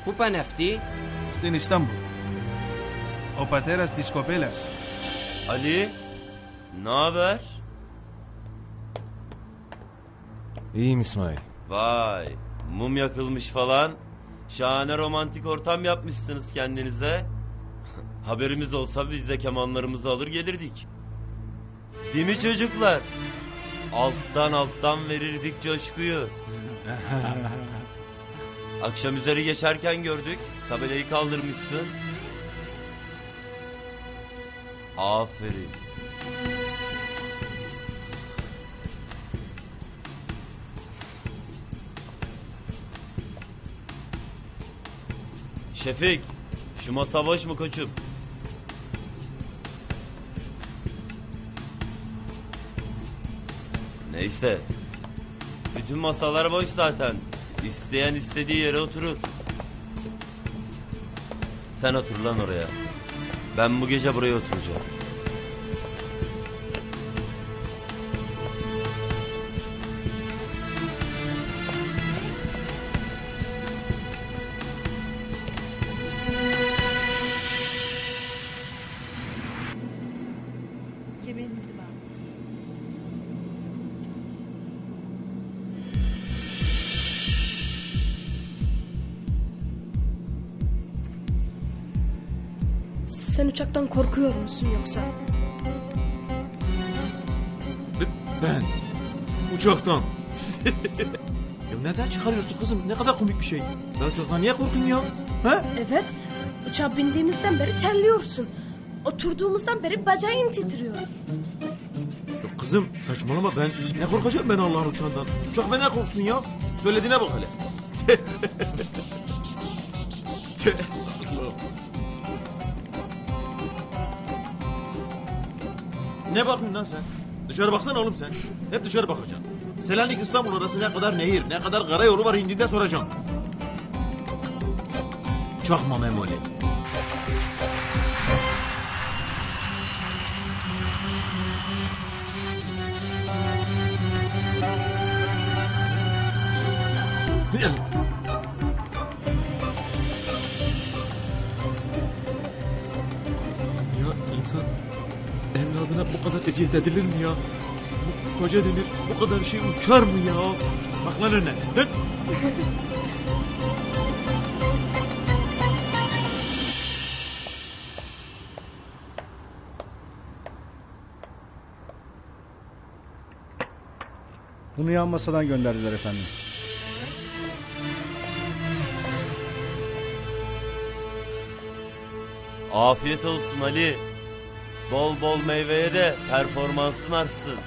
Πού πάνε αυτοί; Στην Istambul. Ο πατέρας της κοπέλας. Ali, ne haber? İyiyim İsmail. Vay, mum yakılmış falan. Şahane romantik ortam yapmışsınız kendinize. Haberimiz olsa biz de kemanlarımızı alır gelirdik. Değil mi çocuklar? Alttan alttan verirdik coşkuyu. Akşam üzeri geçerken gördük. Tabelayı kaldırmışsın. Aferin. Şefik, Şu masa boşmu koçum? Neyse. Bütün masalar boş zaten. İsteyen istediği yere oturur. Sen otur lan oraya. Ben bu gece buraya oturacağım. Kemerinizi bağlayın. Sen uçaktan korkuyor musun yoksa? Be-, ben? Uçaktan? Ya nereden çıkarıyorsun kızım? Ne kadar komik bir şey. Ben uçaktan niye korkayım ya? Ha? Evet, uçağa bindiğimizden beri terliyorsun. Oturduğumuzdan beri bacağın titriyor. Yok kızım, saçmalama, ben ne korkacağım ben Allah'ın uçağından? Uçak benden korksun ya. Söylediğine bak hele. Allah'ım. Ne bakıyorsun lan sen? Dışarı baksana oğlum sen. Hep dışarı bakacaksın. Selanik İstanbul arası ne kadar nehir, ne kadar karayolu var, indiğinde soracağım. Çakma Memoli. Ya insan evladına bu kadar eziyet edilir mi ya? Bu koca demir bu kadar şey uçar mı ya? Bak lan önüne. Dön. Bunu yan masadan gönderdiler efendim. Afiyet olsun Ali. Bol bol meyveye de performansın artsın.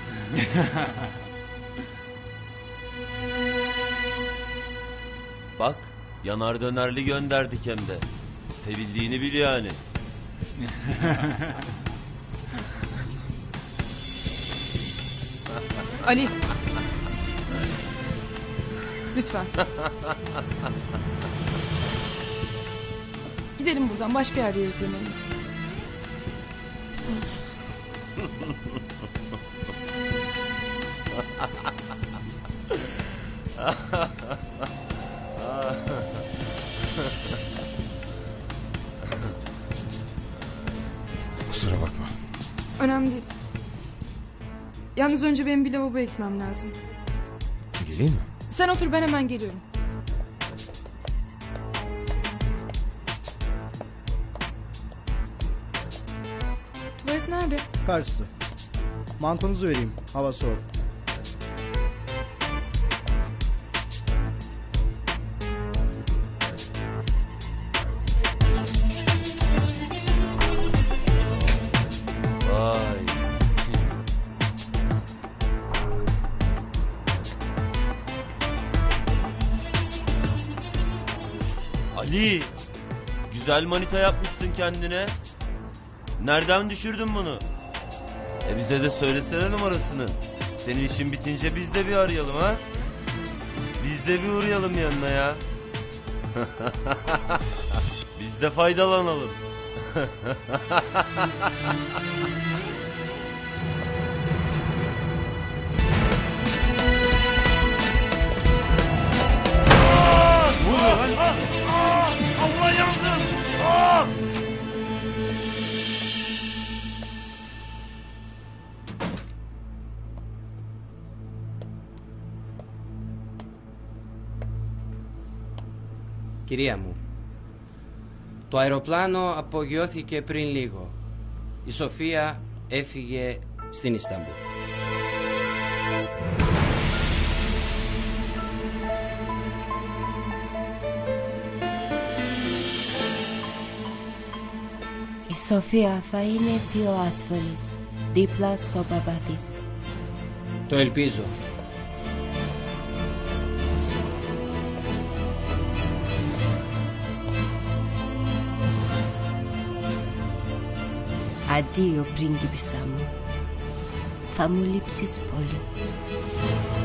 Bak, yanar dönerli gönderdik hem de. Sevildiğini bil yani. Ali. Lütfen. Gidelim buradan, başka yerde yeriz yemeğimizi. Kusura bakma. Önemli değil. Yalnız önce benim bir lavaboya gitmem lazım. Geleyim mi? Sen otur, ben hemen geliyorum. Tuvalet nerede? Karşısı. Mantonuzu vereyim. Hava soğuk. Vay. Ali, güzel manita yapmışsın kendine. Nereden düşürdün bunu? E, bize de söylesene numarasını. Senin işin bitince biz de bir arayalım ha. Biz de bir uğrayalım yanına ya. Biz de faydalanalım. Ne oluyor lan? Allah yardım! Κυρία μου, το αεροπλάνο απογειώθηκε πριν λίγο. Η Σοφία έφυγε στην Istambul. Η Σοφία θα είναι πιο ασφαλής, δίπλα στο παπά της. Το ελπίζω. Addio, brindisi. Famo l'ipsis polli.